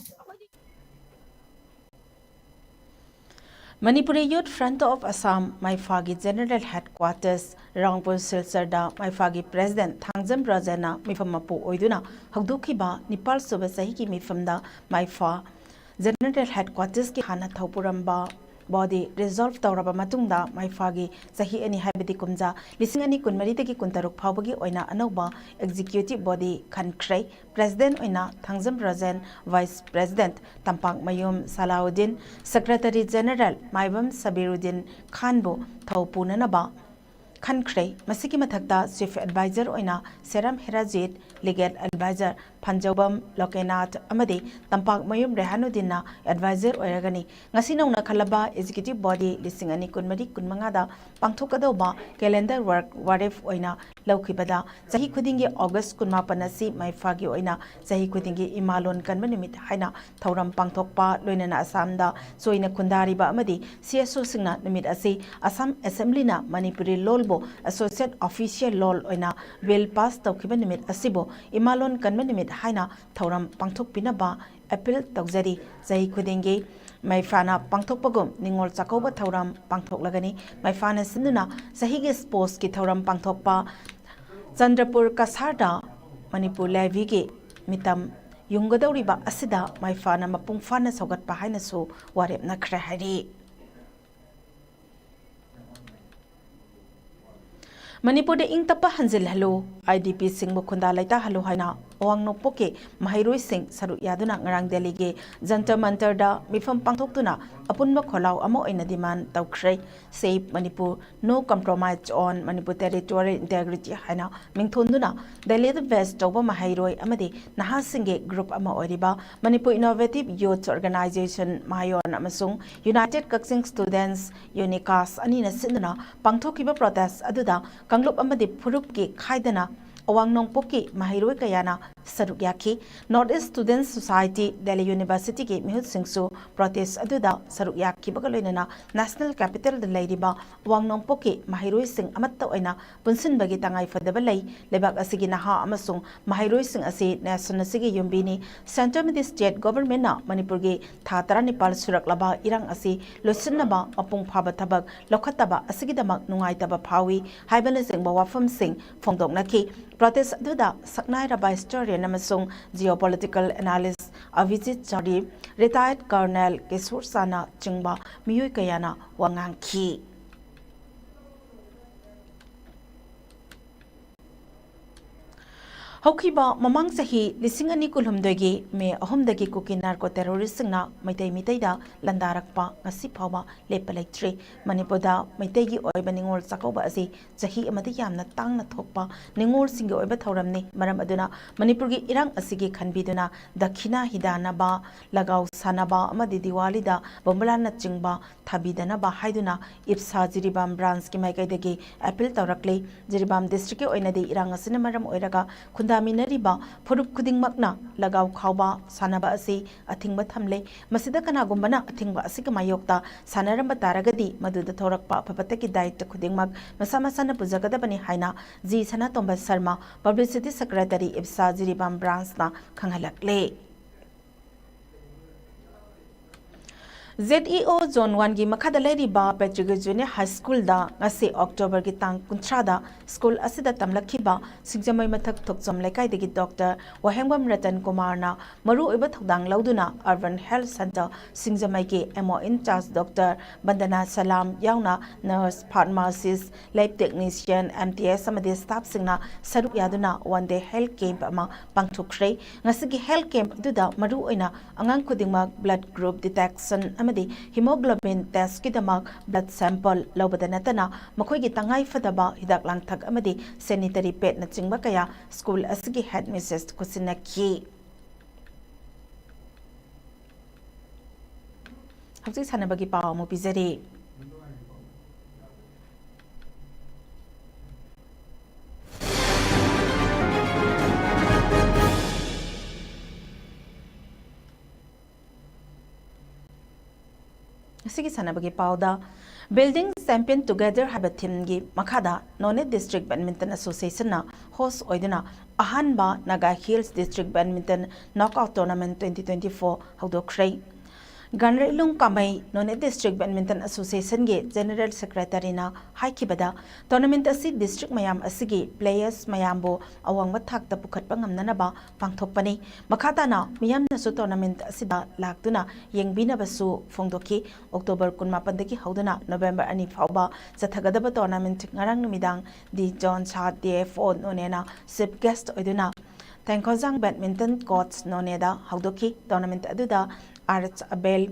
Manipuri youth front of Assam, ꯃꯥꯏꯐꯥꯒꯤ ꯖꯦꯅꯔꯦꯜ ꯍꯦꯗꯀ꯭ꯋꯥꯇꯔꯁ, ꯔꯥꯡꯄꯨꯔ ꯁꯤꯜꯆꯔꯗ ꯃꯥꯏꯐꯥꯒꯤ ꯄ꯭ꯔꯦꯁꯤꯗꯦꯟꯠ ꯊꯥꯡꯖꯝ ꯔꯣꯖꯦꯟꯅ ꯃꯤꯐꯝ ꯃꯄꯨ ꯑꯣꯏꯗꯨꯅ ꯍꯧꯗꯣꯛꯈꯤꯕ ꯅꯤꯄꯥꯜ ꯁꯨꯕ ꯆꯍꯤꯒꯤ ꯃꯤꯐꯝꯗ ꯃꯥꯏꯐꯥ ꯖꯦꯅꯔꯦꯜ ꯍꯦꯗꯀ꯭ꯋꯥꯇꯔꯁꯀꯤ ꯍꯥꯟꯅ ꯊꯧꯄꯨꯔꯝꯕ ꯕꯣꯗꯤ ꯗꯤꯖꯣꯜꯚ ꯇꯧꯔꯕ ꯃꯇꯨꯡꯗ ꯃꯥꯏꯐꯥꯒꯤ ꯆꯍꯤ ꯑꯅꯤ, ꯍꯥꯏꯕꯗꯤ ꯀꯨꯝꯖꯥ ꯂꯤꯁꯤꯡ ꯑꯅꯤ ꯀꯨꯟꯃꯔꯤꯗꯒꯤ ꯀꯨꯟꯇꯔꯨꯛ ꯐꯥꯎꯕꯒꯤ ꯑꯣꯏꯅ ꯑꯅꯧꯕ ꯑꯦꯛꯖꯤꯀ꯭ꯌꯨꯇꯤꯚ ꯕꯣꯗꯤ ꯈꯟꯈ꯭ꯔꯦ꯫ ꯄ꯭ꯔꯦꯁꯤꯗꯦꯟꯠ ꯑꯣꯏꯅ Thangjam Rojen, vice president Tampakmayum Salauddin, secretary general Maibam Sabiruddin ꯈꯥꯟꯕꯨ ꯊꯧ ꯄꯨꯅꯅꯕ ꯈꯟꯈ꯭ꯔꯦ꯫ ꯃꯁꯤꯒꯤ ꯃꯊꯛꯇ Chief Advisor ꯑꯣꯏꯅ ꯁꯦꯔꯝ ꯍꯦꯔꯥꯖꯤꯠ, Legal Advisor ꯐꯟꯖꯧꯕꯝ ꯂꯣꯀꯦꯅꯥꯊ ꯑꯃꯗꯤ ꯇꯝꯄꯥꯛꯃꯌꯨꯝ ꯔꯦꯍꯥꯅꯨꯗꯤꯟꯅ Advisor ꯑꯣꯏꯔꯒꯅꯤ꯫ ꯉꯁꯤ ꯅꯧꯅ ꯈꯜꯂꯕ Executive Body ꯂꯤꯁꯤꯡ ꯑꯅꯤ ꯀꯨꯟꯃꯔꯤ ꯀꯨꯟꯃꯉꯥꯗ ꯄꯥꯡꯊꯣꯛꯀꯗꯧꯕ Calendar Work ꯋꯥꯔꯦꯞ ꯑꯣꯏꯅ ꯂꯧꯈꯤꯕꯗ ꯆꯍꯤ ꯈꯨꯗꯤꯡꯒꯤ August ꯀꯨꯟꯃꯥꯄꯟ ꯑꯁꯤ ꯃꯩꯐꯥꯒꯤ ꯑꯣꯏꯅ ꯆꯍꯤ ꯈꯨꯗꯤꯡꯒꯤ ꯏꯃꯥꯂꯣꯟ ꯀꯟꯕ ꯅꯨꯃꯤꯠ ꯍꯥꯏꯅ ꯊꯧꯔꯝ ꯄꯥꯡꯊꯣꯛꯄ, ꯂꯣꯏꯅꯅ ꯑꯁꯥꯝꯗ ꯆꯣꯏꯅ ꯈꯨꯟꯗꯥꯔꯤꯕ ꯑꯃꯗꯤ C S Oꯁꯤꯡꯅ ꯅꯨꯃꯤꯠ ꯑꯁꯤ ꯑꯁꯥꯝ Assemblyꯅ ꯃꯅꯤꯄꯨꯔꯤ ꯂꯣꯜꯕꯨ Associate Official ꯂꯣꯜ ꯑꯣꯏꯅ Bill pass ꯇꯧꯈꯤꯕ ꯅꯨꯃꯤꯠ ꯑꯁꯤꯕꯨ ꯏꯃꯥꯂꯣꯟ ꯀꯟꯕ ꯅꯨꯃꯤꯠ ꯍꯥꯏꯅ ꯊꯧꯔꯝ ꯄꯥꯡꯊꯣꯛꯄꯤꯅꯕ appeal ꯇꯧꯖꯔꯤ꯫ ꯆꯍꯤ ꯈꯨꯗꯤꯡꯒꯤ ꯃꯩꯐꯥꯅ ꯄꯥꯡꯊꯣꯛꯄꯒꯨꯝ ꯅꯤꯉꯣꯜ ꯆꯥꯛꯀꯧꯕ ꯊꯧꯔꯝ ꯄꯥꯡꯊꯣꯛꯂꯒꯅꯤ꯫ ꯃꯩꯐꯥꯅ ꯁꯤꯟꯗꯨꯅ ꯆꯍꯤꯒꯤ sportsꯀꯤ ꯊꯧꯔꯝ ꯄꯥꯡꯊꯣꯛꯄ ꯆꯟꯗ꯭ꯔꯄꯨꯔ ꯀꯁꯥꯔꯗ ꯃꯅꯤꯄꯨꯔ ꯂꯥꯏꯕꯤꯒꯤ ꯃꯤꯇꯝ ꯌꯨꯡꯒꯗꯧꯔꯤꯕ ꯑꯁꯤꯗ ꯃꯩꯐꯥꯅ ꯃꯄꯨꯡ ꯐꯥꯅ ꯁꯧꯒꯠꯄ ꯍꯥꯏꯅꯁꯨ ꯋꯥꯔꯦꯞꯅꯈ꯭ꯔꯦ ꯍꯥꯏꯔꯤ꯫ ꯃꯅꯤꯄꯨꯔꯗ ꯏꯪ ꯇꯞꯄ ꯍꯟꯖꯤꯜꯍꯜꯂꯨ, IDPꯁꯤꯡꯕꯨ ꯈꯨꯟꯗꯥ ꯂꯩꯇꯥꯍꯜꯂꯨ ꯍꯥꯏꯅ ꯑꯋꯥꯡ ꯅꯣꯡꯄꯣꯛꯀꯤ ꯃꯍꯩꯔꯣꯏꯁꯤꯡ ꯁꯔꯨꯛ ꯌꯥꯗꯨꯅ ꯉꯔꯥꯡ ꯗꯦꯜꯂꯤꯒꯤ ꯖꯟꯇꯔ ꯃꯟꯇꯔꯗ ꯃꯤꯐꯝ ꯄꯥꯡꯊꯣꯛꯇꯨꯅ ꯑꯄꯨꯟꯕ ꯈꯣꯜꯂꯥꯎ ꯑꯃ ꯑꯣꯏꯅ demand ꯇꯧꯈ꯭ꯔꯦ꯫ Save Manipur, No Compromise on Manipur Territorial Integrity ꯍꯥꯏꯅ ꯃꯤꯡꯊꯣꯟꯗꯨꯅ ꯗꯦꯜꯂꯤꯗ base ꯇꯧꯕ ꯃꯍꯩꯔꯣꯏ ꯑꯃꯗꯤ ꯅꯍꯥꯁꯤꯡꯒꯤ group ꯑꯃ ꯑꯣꯏꯔꯤꯕ Manipur Innovative Youth Organization, ꯃꯍꯥꯌꯣꯟ, ꯑꯃꯁꯨꯡ United Kakching Students, UNIKAS, ꯑꯅꯤꯅ ꯁꯤꯟꯗꯨꯅ ꯄꯥꯡꯊꯣꯛꯈꯤꯕ protest ꯑꯗꯨꯗ ꯀꯥꯡꯂꯨꯞ ꯑꯃꯗꯤ ꯐꯨꯔꯨꯞꯀꯤ ꯈꯥꯏꯗꯅ ꯑꯋꯥꯡ ꯅꯣꯡꯄꯣꯛꯀꯤ ꯃꯍꯩꯔꯣꯏ ꯀꯌꯥꯅ ꯁꯔꯨꯛ ꯌꯥꯈꯤ꯫ North East Students Society, Delhi Universityꯒꯤ ꯃꯤꯍꯨꯠꯁꯤꯡꯁꯨ protest ꯑꯗꯨꯗ ꯁꯔꯨꯛ ꯌꯥꯈꯤꯕꯒ ꯂꯣꯏꯅꯅ National Capitalꯗ ꯂꯩꯔꯤꯕ ꯑꯋꯥꯡ ꯅꯣꯡꯄꯣꯛꯀꯤ ꯃꯍꯩꯔꯣꯏꯁꯤꯡ ꯑꯃꯠꯇ ꯑꯣꯏꯅ ꯄꯨꯟꯁꯤꯟꯕꯒꯤ ꯇꯉꯥꯏ ꯐꯗꯕ ꯂꯩ꯫ ꯂꯩꯕꯥꯛ ꯑꯁꯤꯒꯤ ꯅꯍꯥ ꯑꯃꯁꯨꯡ ꯃꯍꯩꯔꯣꯏꯁꯤꯡ ꯑꯁꯤ nation ꯑꯁꯤꯒꯤ ꯌꯨꯝꯕꯤꯅꯤ꯫ Centre ꯑꯃꯗꯤ state governmentꯅ ꯃꯅꯤꯄꯨꯔꯒꯤ ꯊꯥ ꯇꯔꯥꯅꯤꯄꯥꯜ ꯁꯨꯔꯛꯂꯕ ꯏꯔꯥꯡ ꯑꯁꯤ ꯂꯣꯏꯁꯤꯟꯅꯕ ꯃꯄꯨꯡ ꯐꯥꯕ ꯊꯕꯛ ꯂꯧꯈꯠꯇꯕ ꯑꯁꯤꯒꯤꯗꯃꯛ ꯅꯨꯡꯉꯥꯏꯇꯕ ꯐꯥꯎꯏ ꯍꯥꯏꯕꯅꯆꯤꯡꯕ ꯋꯥꯐꯝꯁꯤꯡ ꯐꯣꯡꯗꯣꯛꯅꯈꯤ꯫ Protest ꯑꯗꯨꯗ ꯁꯛꯅꯥꯏꯔꯕ historian ꯑꯃꯁꯨꯡ geopolitical analyst ꯑꯚꯤꯖꯤꯠ ꯆꯥꯔꯤ, retired Colonel ꯀꯤꯁꯣꯔ ꯁꯥꯅꯆꯤꯡꯕ ꯃꯤꯑꯣꯏ ꯀꯌꯥꯅ ꯋꯥ ꯉꯥꯡꯈꯤ꯫ ꯍꯧꯈꯤꯕ ꯃꯃꯥꯡ ꯆꯍꯤ ꯂꯤꯁꯤꯡ ꯑꯅꯤ ꯀꯨꯟꯍꯨꯝꯗꯣꯏꯒꯤ ꯃꯦ ꯑꯍꯨꯝꯗꯒꯤ ꯀꯨꯀꯤ ꯅꯥꯔꯀꯣ ꯇꯦꯔꯣꯔꯤꯁꯁꯤꯡꯅ ꯃꯩꯇꯩ ꯃꯤꯇꯩꯗ ꯂꯥꯟꯗꯥꯔꯛꯄ ꯉꯁꯤ ꯐꯥꯎꯕ ꯂꯦꯞꯄ ꯂꯩꯇ꯭ꯔꯤ꯫ ꯃꯅꯤꯄꯨꯔꯗ ꯃꯩꯇꯩꯒꯤ ꯑꯣꯏꯕ ꯅꯤꯉꯣꯜ ꯆꯥꯛꯀꯧꯕ ꯑꯁꯤ ꯆꯍꯤ ꯑꯃꯗ ꯌꯥꯝꯅ ꯇꯥꯡꯅ ꯊꯣꯛꯄ ꯅꯤꯉꯣꯜꯁꯤꯡꯒꯤ ꯑꯣꯏꯕ ꯊꯧꯔꯝꯅꯤ꯫ ꯃꯔꯝ ꯑꯗꯨꯅ ꯃꯅꯤꯄꯨꯔꯒꯤ ꯏꯔꯥꯡ ꯑꯁꯤꯒꯤ ꯈꯟꯕꯤꯗꯨꯅ ꯗꯈꯤꯅꯥ ꯍꯤꯗꯥꯟꯅꯕ, ꯂꯒꯥꯎ ꯁꯥꯟꯅꯕ ꯑꯃꯗꯤ ꯗꯤꯋꯥꯂꯤꯗ ꯕꯣꯝꯕꯨꯂꯥꯅꯆꯤꯡꯕ ꯊꯥꯕꯤꯗꯅꯕ ꯍꯥꯏꯗꯨꯅ ꯏꯞꯁꯥ ꯖꯤꯔꯤꯕꯥꯝ ꯕ꯭ꯔꯥꯟꯁꯀꯤ ꯃꯥꯏꯀꯩꯗꯒꯤ ꯑꯦꯄꯤꯜ ꯇꯧꯔꯛꯂꯤ꯫ ꯖꯤꯔꯤꯕꯥꯝ ꯗꯤꯁꯇ꯭ꯔꯤꯛꯀꯤ ꯑꯣꯏꯅꯗꯤ ꯏꯔꯥꯡ ꯑꯁꯤꯅ ꯃꯔꯝ ꯑꯣꯏꯔꯒ ꯈꯨꯟꯗꯥꯃꯤꯟꯅꯔꯤꯕ ꯐꯨꯔꯨꯞ ꯈꯨꯗꯤꯡꯃꯛꯅ ꯂꯒꯥꯎ ꯈꯥꯎꯕ ꯁꯥꯟꯅꯕ ꯑꯁꯤ ꯑꯊꯤꯡꯕ ꯊꯝꯂꯦ꯫ ꯃꯁꯤꯗ ꯀꯅꯥꯒꯨꯝꯕꯅ ꯑꯊꯤꯡꯕ ꯑꯁꯤꯒꯤ ꯃꯥꯌꯣꯛꯇ ꯁꯥꯟꯅꯔꯝꯕ ꯇꯥꯔꯒꯗꯤ ꯃꯗꯨꯗ ꯊꯣꯔꯛꯄ ꯑꯐꯕꯇꯒꯤ ꯗꯥꯏꯇ ꯈꯨꯗꯤꯡꯃꯛ ꯃꯁꯥ ꯃꯁꯥꯅ ꯄꯨꯖꯒꯗꯕꯅꯤ ꯍꯥꯏꯅ G Sanatomba Sharma, publicity secretary, ꯏꯞꯁꯥ ꯖꯤꯔꯤꯕꯥꯝ ꯕ꯭ꯔꯥꯟꯁꯅ ꯈꯪꯍꯜꯂꯛꯂꯦ꯫ ꯖꯦꯠ ꯏ ꯑꯣ ꯖꯣꯟ ꯋꯥꯟꯒꯤ ꯃꯈꯥꯗ ꯂꯩꯔꯤꯕ ꯄꯦꯇ꯭ꯔꯤꯒꯤ ꯖꯨꯅꯤꯌꯔ ꯍꯥꯏ ꯁ꯭ꯀꯨꯜꯗ ꯉꯁꯤ ꯑꯣꯛꯇꯣꯕꯔꯒꯤ ꯇꯥꯡ ꯀꯨꯟꯊ꯭ꯔꯥꯗ ꯁ꯭ꯀꯨꯜ ꯑꯁꯤꯗ ꯇꯝꯂꯛꯈꯤꯕ ꯁꯤꯡꯖꯃꯩ ꯃꯊꯛ ꯊꯣꯛꯆꯣꯝ ꯂꯩꯀꯥꯏꯗꯒꯤ ꯗꯣꯛꯇꯔ ꯋꯥꯍꯦꯡꯕꯝ ꯔꯇꯟ ꯀꯨꯃꯥꯔꯅ ꯃꯔꯨꯑꯣꯏꯕ ꯊꯧꯗꯥꯡ ꯂꯧꯗꯨꯅ ꯑꯔꯕꯟ ꯍꯦꯜꯊ ꯁꯦꯟꯇꯔ ꯁꯤꯡꯖꯃꯩꯒꯤ M O in charge doctor Bandana Salam ꯌꯥꯎꯅ nurse, pharmacist, lab technician, M T S ꯑꯃꯗꯤ ꯁ꯭ꯇꯥꯐꯁꯤꯡꯅ ꯁꯔꯨꯛ ꯌꯥꯗꯨꯅ ꯋꯥꯟ ꯗꯦ ꯍꯦꯜꯊ ꯀꯦꯝꯞ ꯑꯃ ꯄꯥꯡꯊꯣꯛꯈ꯭ꯔꯦ꯫ ꯉꯁꯤꯒꯤ ꯍꯦꯜꯊ ꯀꯦꯝꯞ ꯑꯗꯨꯗ ꯃꯔꯨꯑꯣꯏꯅ ꯑꯉꯥꯡ ꯈꯨꯗꯤꯡꯃꯛ ꯕ꯭ꯂꯗ ꯒ꯭ꯔꯨꯞ ꯗꯤꯇꯦꯛꯁꯟ ꯑꯃꯗꯤ ꯍꯤꯃꯣꯒ꯭ꯂꯣꯕꯤꯟ ꯇꯦꯁꯀꯤꯗꯃꯛ ꯕ꯭ꯂꯗ ꯁꯦꯝꯄꯜ ꯂꯧꯕꯗ ꯅꯠꯇꯅ ꯃꯈꯣꯏꯒꯤ ꯇꯉꯥꯏ ꯐꯗꯕ ꯍꯤꯗꯥꯛ ꯂꯥꯡꯊꯛ ꯑꯃꯗꯤ ꯁꯦꯅꯤꯇꯔꯤ ꯄꯦꯗꯅꯆꯤꯡꯕ ꯀꯌꯥ ꯁ꯭ꯀꯨꯜ ꯑꯁꯤꯒꯤ ꯍꯦꯗ ꯃꯤꯁꯦꯁ ꯈꯨꯠꯁꯤꯟꯅꯈꯤ꯫ ꯍꯧꯖꯤꯛ ꯁꯥꯟꯅꯕꯒꯤ ꯄꯥꯎ ꯑꯃꯨꯛ ꯄꯤꯖꯔꯤ꯫ ꯉꯁꯤꯒꯤ ꯁꯥꯟꯅꯕꯒꯤ ꯄꯥꯎꯗ, Building Champion Together ꯍꯥꯏꯕ ꯊꯤꯝꯒꯤ ꯃꯈꯥꯗ ꯅꯣꯅꯦ ꯗꯤꯁꯇ꯭ꯔꯤꯛ ꯕꯦꯗꯃꯤꯟꯇꯟ ꯑꯦꯁꯣꯁꯤꯌꯦꯁꯟꯅ ꯍꯣꯁ ꯑꯣꯏꯗꯨꯅ ꯑꯍꯥꯟꯕ Naga hills district badminton knockout tournament twenty twenty-four ꯍꯧꯗꯣꯛꯈ꯭ꯔꯦ꯫ ꯒꯥꯟꯔꯩꯂꯨꯡ Kamei Noney district badminton ꯑꯦꯁꯣꯁꯤꯌꯦꯁꯟꯒꯤ general ꯁꯦꯀ꯭ꯔꯦꯇꯔꯤꯅ ꯍꯥꯏꯈꯤꯕꯗ, tournament ꯑꯁꯤ ꯗꯤꯁꯇ꯭ꯔꯤꯛ ꯃꯌꯥꯝ ꯑꯁꯤꯒꯤ ꯄ꯭ꯂꯦꯌꯔꯁ ꯃꯌꯥꯝꯕꯨ ꯑꯋꯥꯡꯕ ꯊꯥꯛꯇ ꯄꯨꯈꯠꯄ ꯉꯝꯅꯅꯕ ꯄꯥꯡꯊꯣꯛꯄꯅꯤ꯫ ꯃꯈꯥ ꯇꯥꯅ ꯃꯤꯌꯥꯝꯅꯁꯨ ꯇꯣꯔꯅꯥꯃꯦꯟꯠ ꯑꯁꯤꯗ ꯂꯥꯛꯇꯨꯅ ꯌꯦꯡꯕꯤꯅꯕꯁꯨ ꯐꯣꯡꯗꯣꯛꯈꯤ꯫ ꯑꯣꯛꯇꯣꯕꯔ ꯀꯨꯟꯃꯥꯄꯟꯗꯒꯤ ꯍꯧꯗꯨꯅ ꯅꯣꯕꯦꯝꯕꯔ ꯑꯅꯤ ꯐꯥꯎꯕ ꯆꯠꯊꯒꯗꯕ ꯇꯣꯔꯅꯥꯃꯦꯟꯠ ꯉꯔꯥꯡ ꯅꯨꯃꯤꯗꯥꯡ ꯗꯤ ꯖꯣꯟ ꯁꯥ ꯗꯤ ꯑꯦꯐ ꯑꯣ ꯅꯣꯅꯦꯅ ꯆꯤꯐ ꯒꯦꯁ꯭ꯠ ꯑꯣꯏꯗꯨꯅ ꯇꯦꯡꯈꯣꯜꯖꯥꯡ ꯕꯦꯗꯃꯤꯟꯇꯟ ꯀꯣꯔꯠ ꯅꯣꯅꯦꯗ ꯍꯧꯗꯣꯛꯈꯤ꯫ ꯇꯣꯔꯅꯥꯃꯦꯟꯠ ꯑꯗꯨꯗ R H Abel,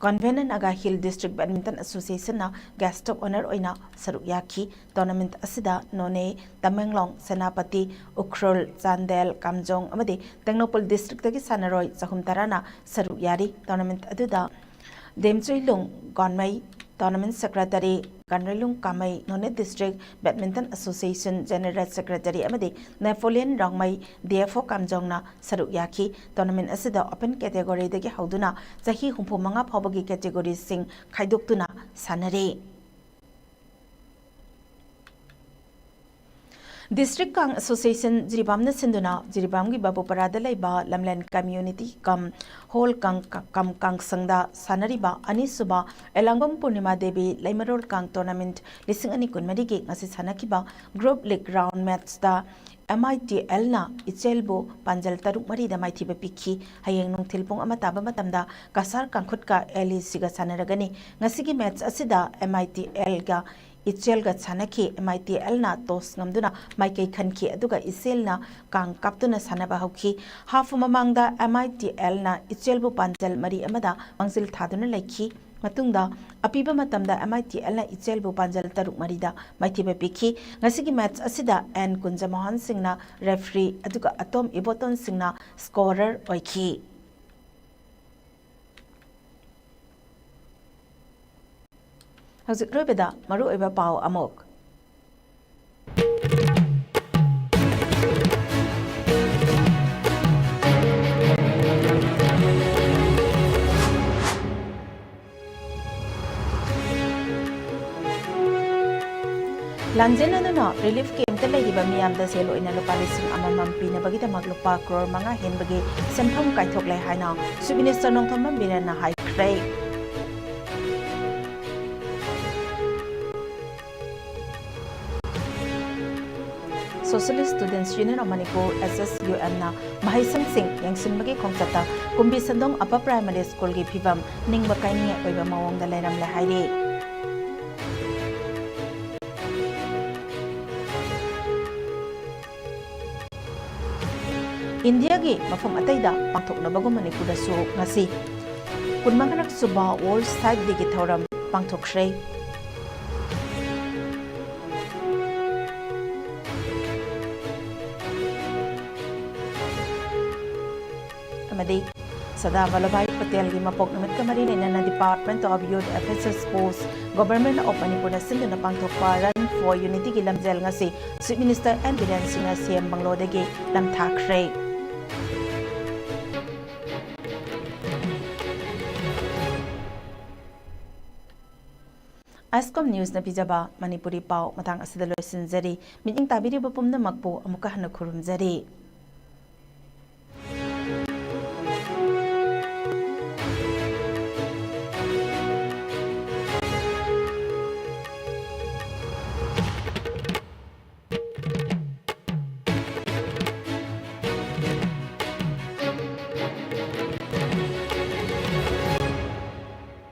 convener Naga hill district badminton ꯑꯦꯁꯣꯁꯤꯌꯦꯁꯟꯅ ꯒꯦꯁ꯭ꯠ ꯑꯣꯐ ꯑꯣꯅꯔ ꯑꯣꯏꯅ ꯁꯔꯨꯛ ꯌꯥꯈꯤ꯫ ꯇꯣꯔꯅꯥꯃꯦꯟꯠ ꯑꯁꯤꯗ ꯅꯣꯅꯦ, ꯇꯃꯦꯡꯂꯣꯡ, ꯁꯦꯅꯥꯄꯇꯤ, ꯎꯈ꯭ꯔꯨꯜ, ꯆꯥꯟꯗꯦꯜ, ꯀꯥꯝꯖꯣꯡ ꯑꯃꯗꯤ ꯇꯦꯡꯅꯧꯄꯜ ꯗꯤꯁꯇ꯭ꯔꯤꯛꯇꯒꯤ ꯁꯥꯟꯅꯔꯣꯏ ꯆꯍꯨꯝ ꯇꯔꯥꯅ ꯁꯔꯨꯛ ꯌꯥꯔꯤ꯫ ꯇꯣꯔꯅꯥꯃꯦꯟꯠ ꯑꯗꯨꯗ ꯗꯦꯝꯆꯨꯏꯂꯨꯡ ꯒꯣꯟꯃꯩ, tournament secretary, Ganreilung Kamei, Noney district badminton association general secretary ꯑꯃꯗꯤ Napoleon Rongmei, D F O ꯀꯥꯝꯖꯣꯡꯅ ꯁꯔꯨꯛ ꯌꯥꯈꯤ꯫ ꯇꯣꯔꯅꯥꯃꯦꯟꯠ ꯑꯁꯤꯗ ꯑꯣꯄꯟ ꯀꯦꯇꯦꯒꯣꯔꯤꯗꯒꯤ ꯍꯧꯗꯨꯅ ꯆꯍꯤ ꯍꯨꯝꯐꯨ ꯃꯉꯥ ꯐꯥꯎꯕꯒꯤ ꯀꯦꯇꯦꯒꯣꯔꯤꯁꯤꯡ ꯈꯥꯏꯗꯣꯛꯇꯨꯅ ꯁꯥꯟꯅꯔꯤ꯫ ꯗꯤꯁꯇ꯭ꯔꯤꯛ ꯀꯥꯡ ꯑꯦꯁꯣꯁꯤꯌꯦꯁꯟ ꯖꯤꯔꯤꯕꯥꯝꯅ ꯁꯤꯟꯗꯨꯅ ꯖꯤꯔꯤꯕꯥꯝꯒꯤ ꯕꯥꯕꯨꯄꯔꯥꯗ ꯂꯩꯕ ꯂꯝꯂꯦꯟ ꯀꯝꯃ꯭ꯌꯨꯅꯤꯇꯤ ꯀꯝ ꯍꯣꯜ ꯀꯥꯡ, ꯀꯝ ꯀꯥꯡꯁꯪꯗ ꯁꯥꯟꯅꯔꯤꯕ ꯑꯅꯤꯁꯨꯕ ꯑꯦꯂꯥꯡꯕꯝ ꯄꯨꯔꯅꯤꯃꯥ ꯗꯦꯕꯤ ꯂꯩꯃꯔꯣꯜ ꯀꯥꯡ ꯇꯣꯔꯅꯥꯃꯦꯟꯠ ꯂꯤꯁꯤꯡ ꯑꯅꯤ ꯀꯨꯟꯃꯔꯤꯒꯤ ꯉꯁꯤ ꯁꯥꯟꯅꯈꯤꯕ ꯒ꯭ꯔꯨꯞ ꯂꯤꯒ ꯔꯥꯎꯟ ꯃꯦꯠꯆꯇ ꯑꯦꯝ ꯑꯥꯏ ꯇꯤ ꯑꯦꯜꯅ ꯏꯆꯦꯜꯕꯨ ꯄꯥꯟꯖꯜ ꯇꯔꯨꯛ ꯃꯔꯤꯗ ꯃꯥꯏꯊꯤꯕ ꯄꯤꯈꯤ꯫ ꯍꯌꯦꯡ ꯅꯨꯡꯊꯤꯜ ꯄꯨꯡ ꯑꯃ ꯇꯥꯕ ꯃꯇꯝꯗ ꯀꯁꯥꯔ ꯀꯥꯡꯈꯨꯠꯀ ꯑꯦꯜ ꯏ ꯁꯤꯒ ꯁꯥꯟꯅꯔꯒꯅꯤ꯫ ꯉꯁꯤꯒꯤ ꯃꯦꯠꯆ ꯑꯁꯤꯗ ꯑꯦꯝ ꯑꯥꯏ ꯇꯤ ꯑꯦꯜꯒ ꯏꯆꯦꯜꯒ ꯁꯥꯟꯅꯈꯤ꯫ ꯑꯦꯝ ꯑꯥꯏ ꯇꯤ ꯑꯦꯜꯅ ꯇꯣꯁ ꯉꯝꯗꯨꯅ ꯃꯥꯏꯀꯩ ꯈꯟꯈꯤ, ꯑꯗꯨꯒ ꯏꯆꯦꯜꯅ ꯀꯥꯡ ꯀꯥꯞꯇꯨꯅ ꯁꯥꯟꯅꯕ ꯍꯧꯈꯤ꯫ ꯍꯥꯐ ꯃꯃꯥꯡꯗ ꯑꯦꯝ ꯑꯥꯏ ꯇꯤ ꯑꯦꯜꯅ ꯏꯆꯦꯜꯕꯨ ꯄꯥꯟꯖꯜ ꯃꯔꯤ ꯑꯃꯗ ꯃꯥꯡꯖꯤꯜ ꯊꯥꯗꯨꯅ ꯂꯩꯈꯤ꯫ ꯃꯇꯨꯡꯗ ꯑꯄꯤꯕ ꯃꯇꯝꯗ ꯑꯦꯝ ꯑꯥꯏ ꯇꯤ ꯑꯦꯜꯅ ꯏꯆꯦꯜꯕꯨ ꯄꯥꯟꯖꯜ ꯇꯔꯨꯛ ꯃꯔꯤꯗ ꯃꯥꯏꯊꯤꯕ ꯄꯤꯈꯤ꯫ ꯉꯁꯤꯒꯤ ꯃꯦꯠꯆ ꯑꯁꯤꯗ ꯑꯦꯟ ꯀꯨꯟꯖꯃꯣꯍꯟ ꯁꯤꯡꯅ ꯔꯦꯐ꯭ꯔꯤ, ꯑꯗꯨꯒ ꯑꯇꯣꯝ ꯏꯕꯣꯇꯣꯟ ꯁꯤꯡꯅ ꯁ꯭ꯀꯣꯔꯔ ꯑꯣꯏꯈꯤ꯫ ꯍꯧꯖꯤꯛ ꯑꯔꯣꯏꯕꯗ ꯃꯔꯨꯑꯣꯏꯕ ꯄꯥꯎ ꯑꯃꯨꯛ꯫ ꯂꯥꯟꯖꯦꯟꯅꯗꯨꯅ ꯔꯤꯂꯤꯐ ꯀꯦꯝꯞꯇ ꯂꯩꯔꯤꯕ ꯃꯤꯌꯥꯝꯗ ꯁꯦꯜ ꯑꯣꯏꯅ ꯂꯨꯄꯥ ꯂꯤꯁꯤꯡ ꯑꯃꯃꯝ ꯄꯤꯅꯕꯒꯤꯗꯃꯛ ꯂꯨꯄꯥ ꯀ꯭ꯔꯣꯔ ꯃꯉꯥ ꯍꯦꯟꯕꯒꯤ ꯁꯦꯟꯐꯝ ꯀꯥꯏꯊꯣꯛꯂꯦ ꯍꯥꯏꯅ ꯆꯤꯐ ꯃꯤꯅꯤꯁꯇꯔ ꯅꯣꯡꯊꯣꯝꯕꯝ ꯕꯤꯔꯦꯟꯅ ꯍꯥꯏꯈ꯭ꯔꯦ꯫ ꯂꯩ꯫ Socialist Students Union of Manipur, S S U M ꯅ ꯃꯍꯩꯁꯪꯁꯤꯡ ꯌꯦꯡꯁꯤꯟꯕꯒꯤ ꯈꯣꯡꯆꯠꯇ ꯀꯨꯝꯕꯤ ꯁꯟꯗꯣꯡ Upper Primary School ꯒꯤ ꯐꯤꯕꯝ ꯅꯤꯡꯕ ꯀꯥꯏꯅꯤꯡꯉꯥꯏ ꯑꯣꯏꯕ ꯃꯑꯣꯡꯗ ꯂꯩꯔꯝꯂꯦ ꯍꯥꯏꯔꯤ꯫ ꯏꯟꯗꯤꯌꯥꯒꯤ ꯃꯐꯝ ꯑꯇꯩꯗ ꯄꯥꯡꯊꯣꯛꯅꯕꯒꯨꯝ ꯃꯅꯤꯄꯨꯔꯗꯁꯨ ꯉꯁꯤ ꯀꯨꯟꯃꯉꯥꯔꯛ ꯁꯨꯕ World Sight Day ꯒꯤ ꯊꯧꯔꯝ ꯄꯥꯡꯊꯣꯛꯈ꯭ꯔꯦ꯫ ꯑꯃꯗꯤ ꯁꯔꯗꯥꯔ ꯚꯜꯂꯚꯚꯥꯏ ꯄꯇꯦꯜꯒꯤ ꯃꯄꯣꯛ ꯅꯨꯃꯤꯠꯀ ꯃꯔꯤ ꯂꯩꯅꯅ Department of Youth Affairs Sports, Government of Manipur ꯅ ꯁꯤꯟꯗꯨꯅ ꯄꯥꯡꯊꯣꯛꯄ Run for Unity ꯒꯤ ꯂꯝꯖꯦꯜ ꯉꯁꯤ Chief Minister N ꯕꯤꯔꯦꯟ ꯁꯤꯡꯅ C M ꯕꯪꯂꯣꯗꯒꯤ ꯂꯝꯊꯥꯈ꯭ꯔꯦ꯫ ꯑꯥꯏꯁꯀꯣꯝ ꯅ꯭ꯌꯨꯁꯅ ꯄꯤꯖꯕ ꯃꯅꯤꯄꯨꯔꯤ ꯄꯥꯎ ꯃꯇꯥꯡ ꯑꯁꯤꯗ ꯂꯣꯏꯁꯤꯟꯖꯔꯤ꯫ ꯃꯤꯠꯌꯦꯡ ꯇꯥꯕꯤꯔꯤꯕ ꯄꯨꯝꯅꯃꯛꯄꯨ ꯑꯃꯨꯛꯀ ꯍꯟꯅ ꯈꯨꯔꯨꯝꯖꯔꯤ꯫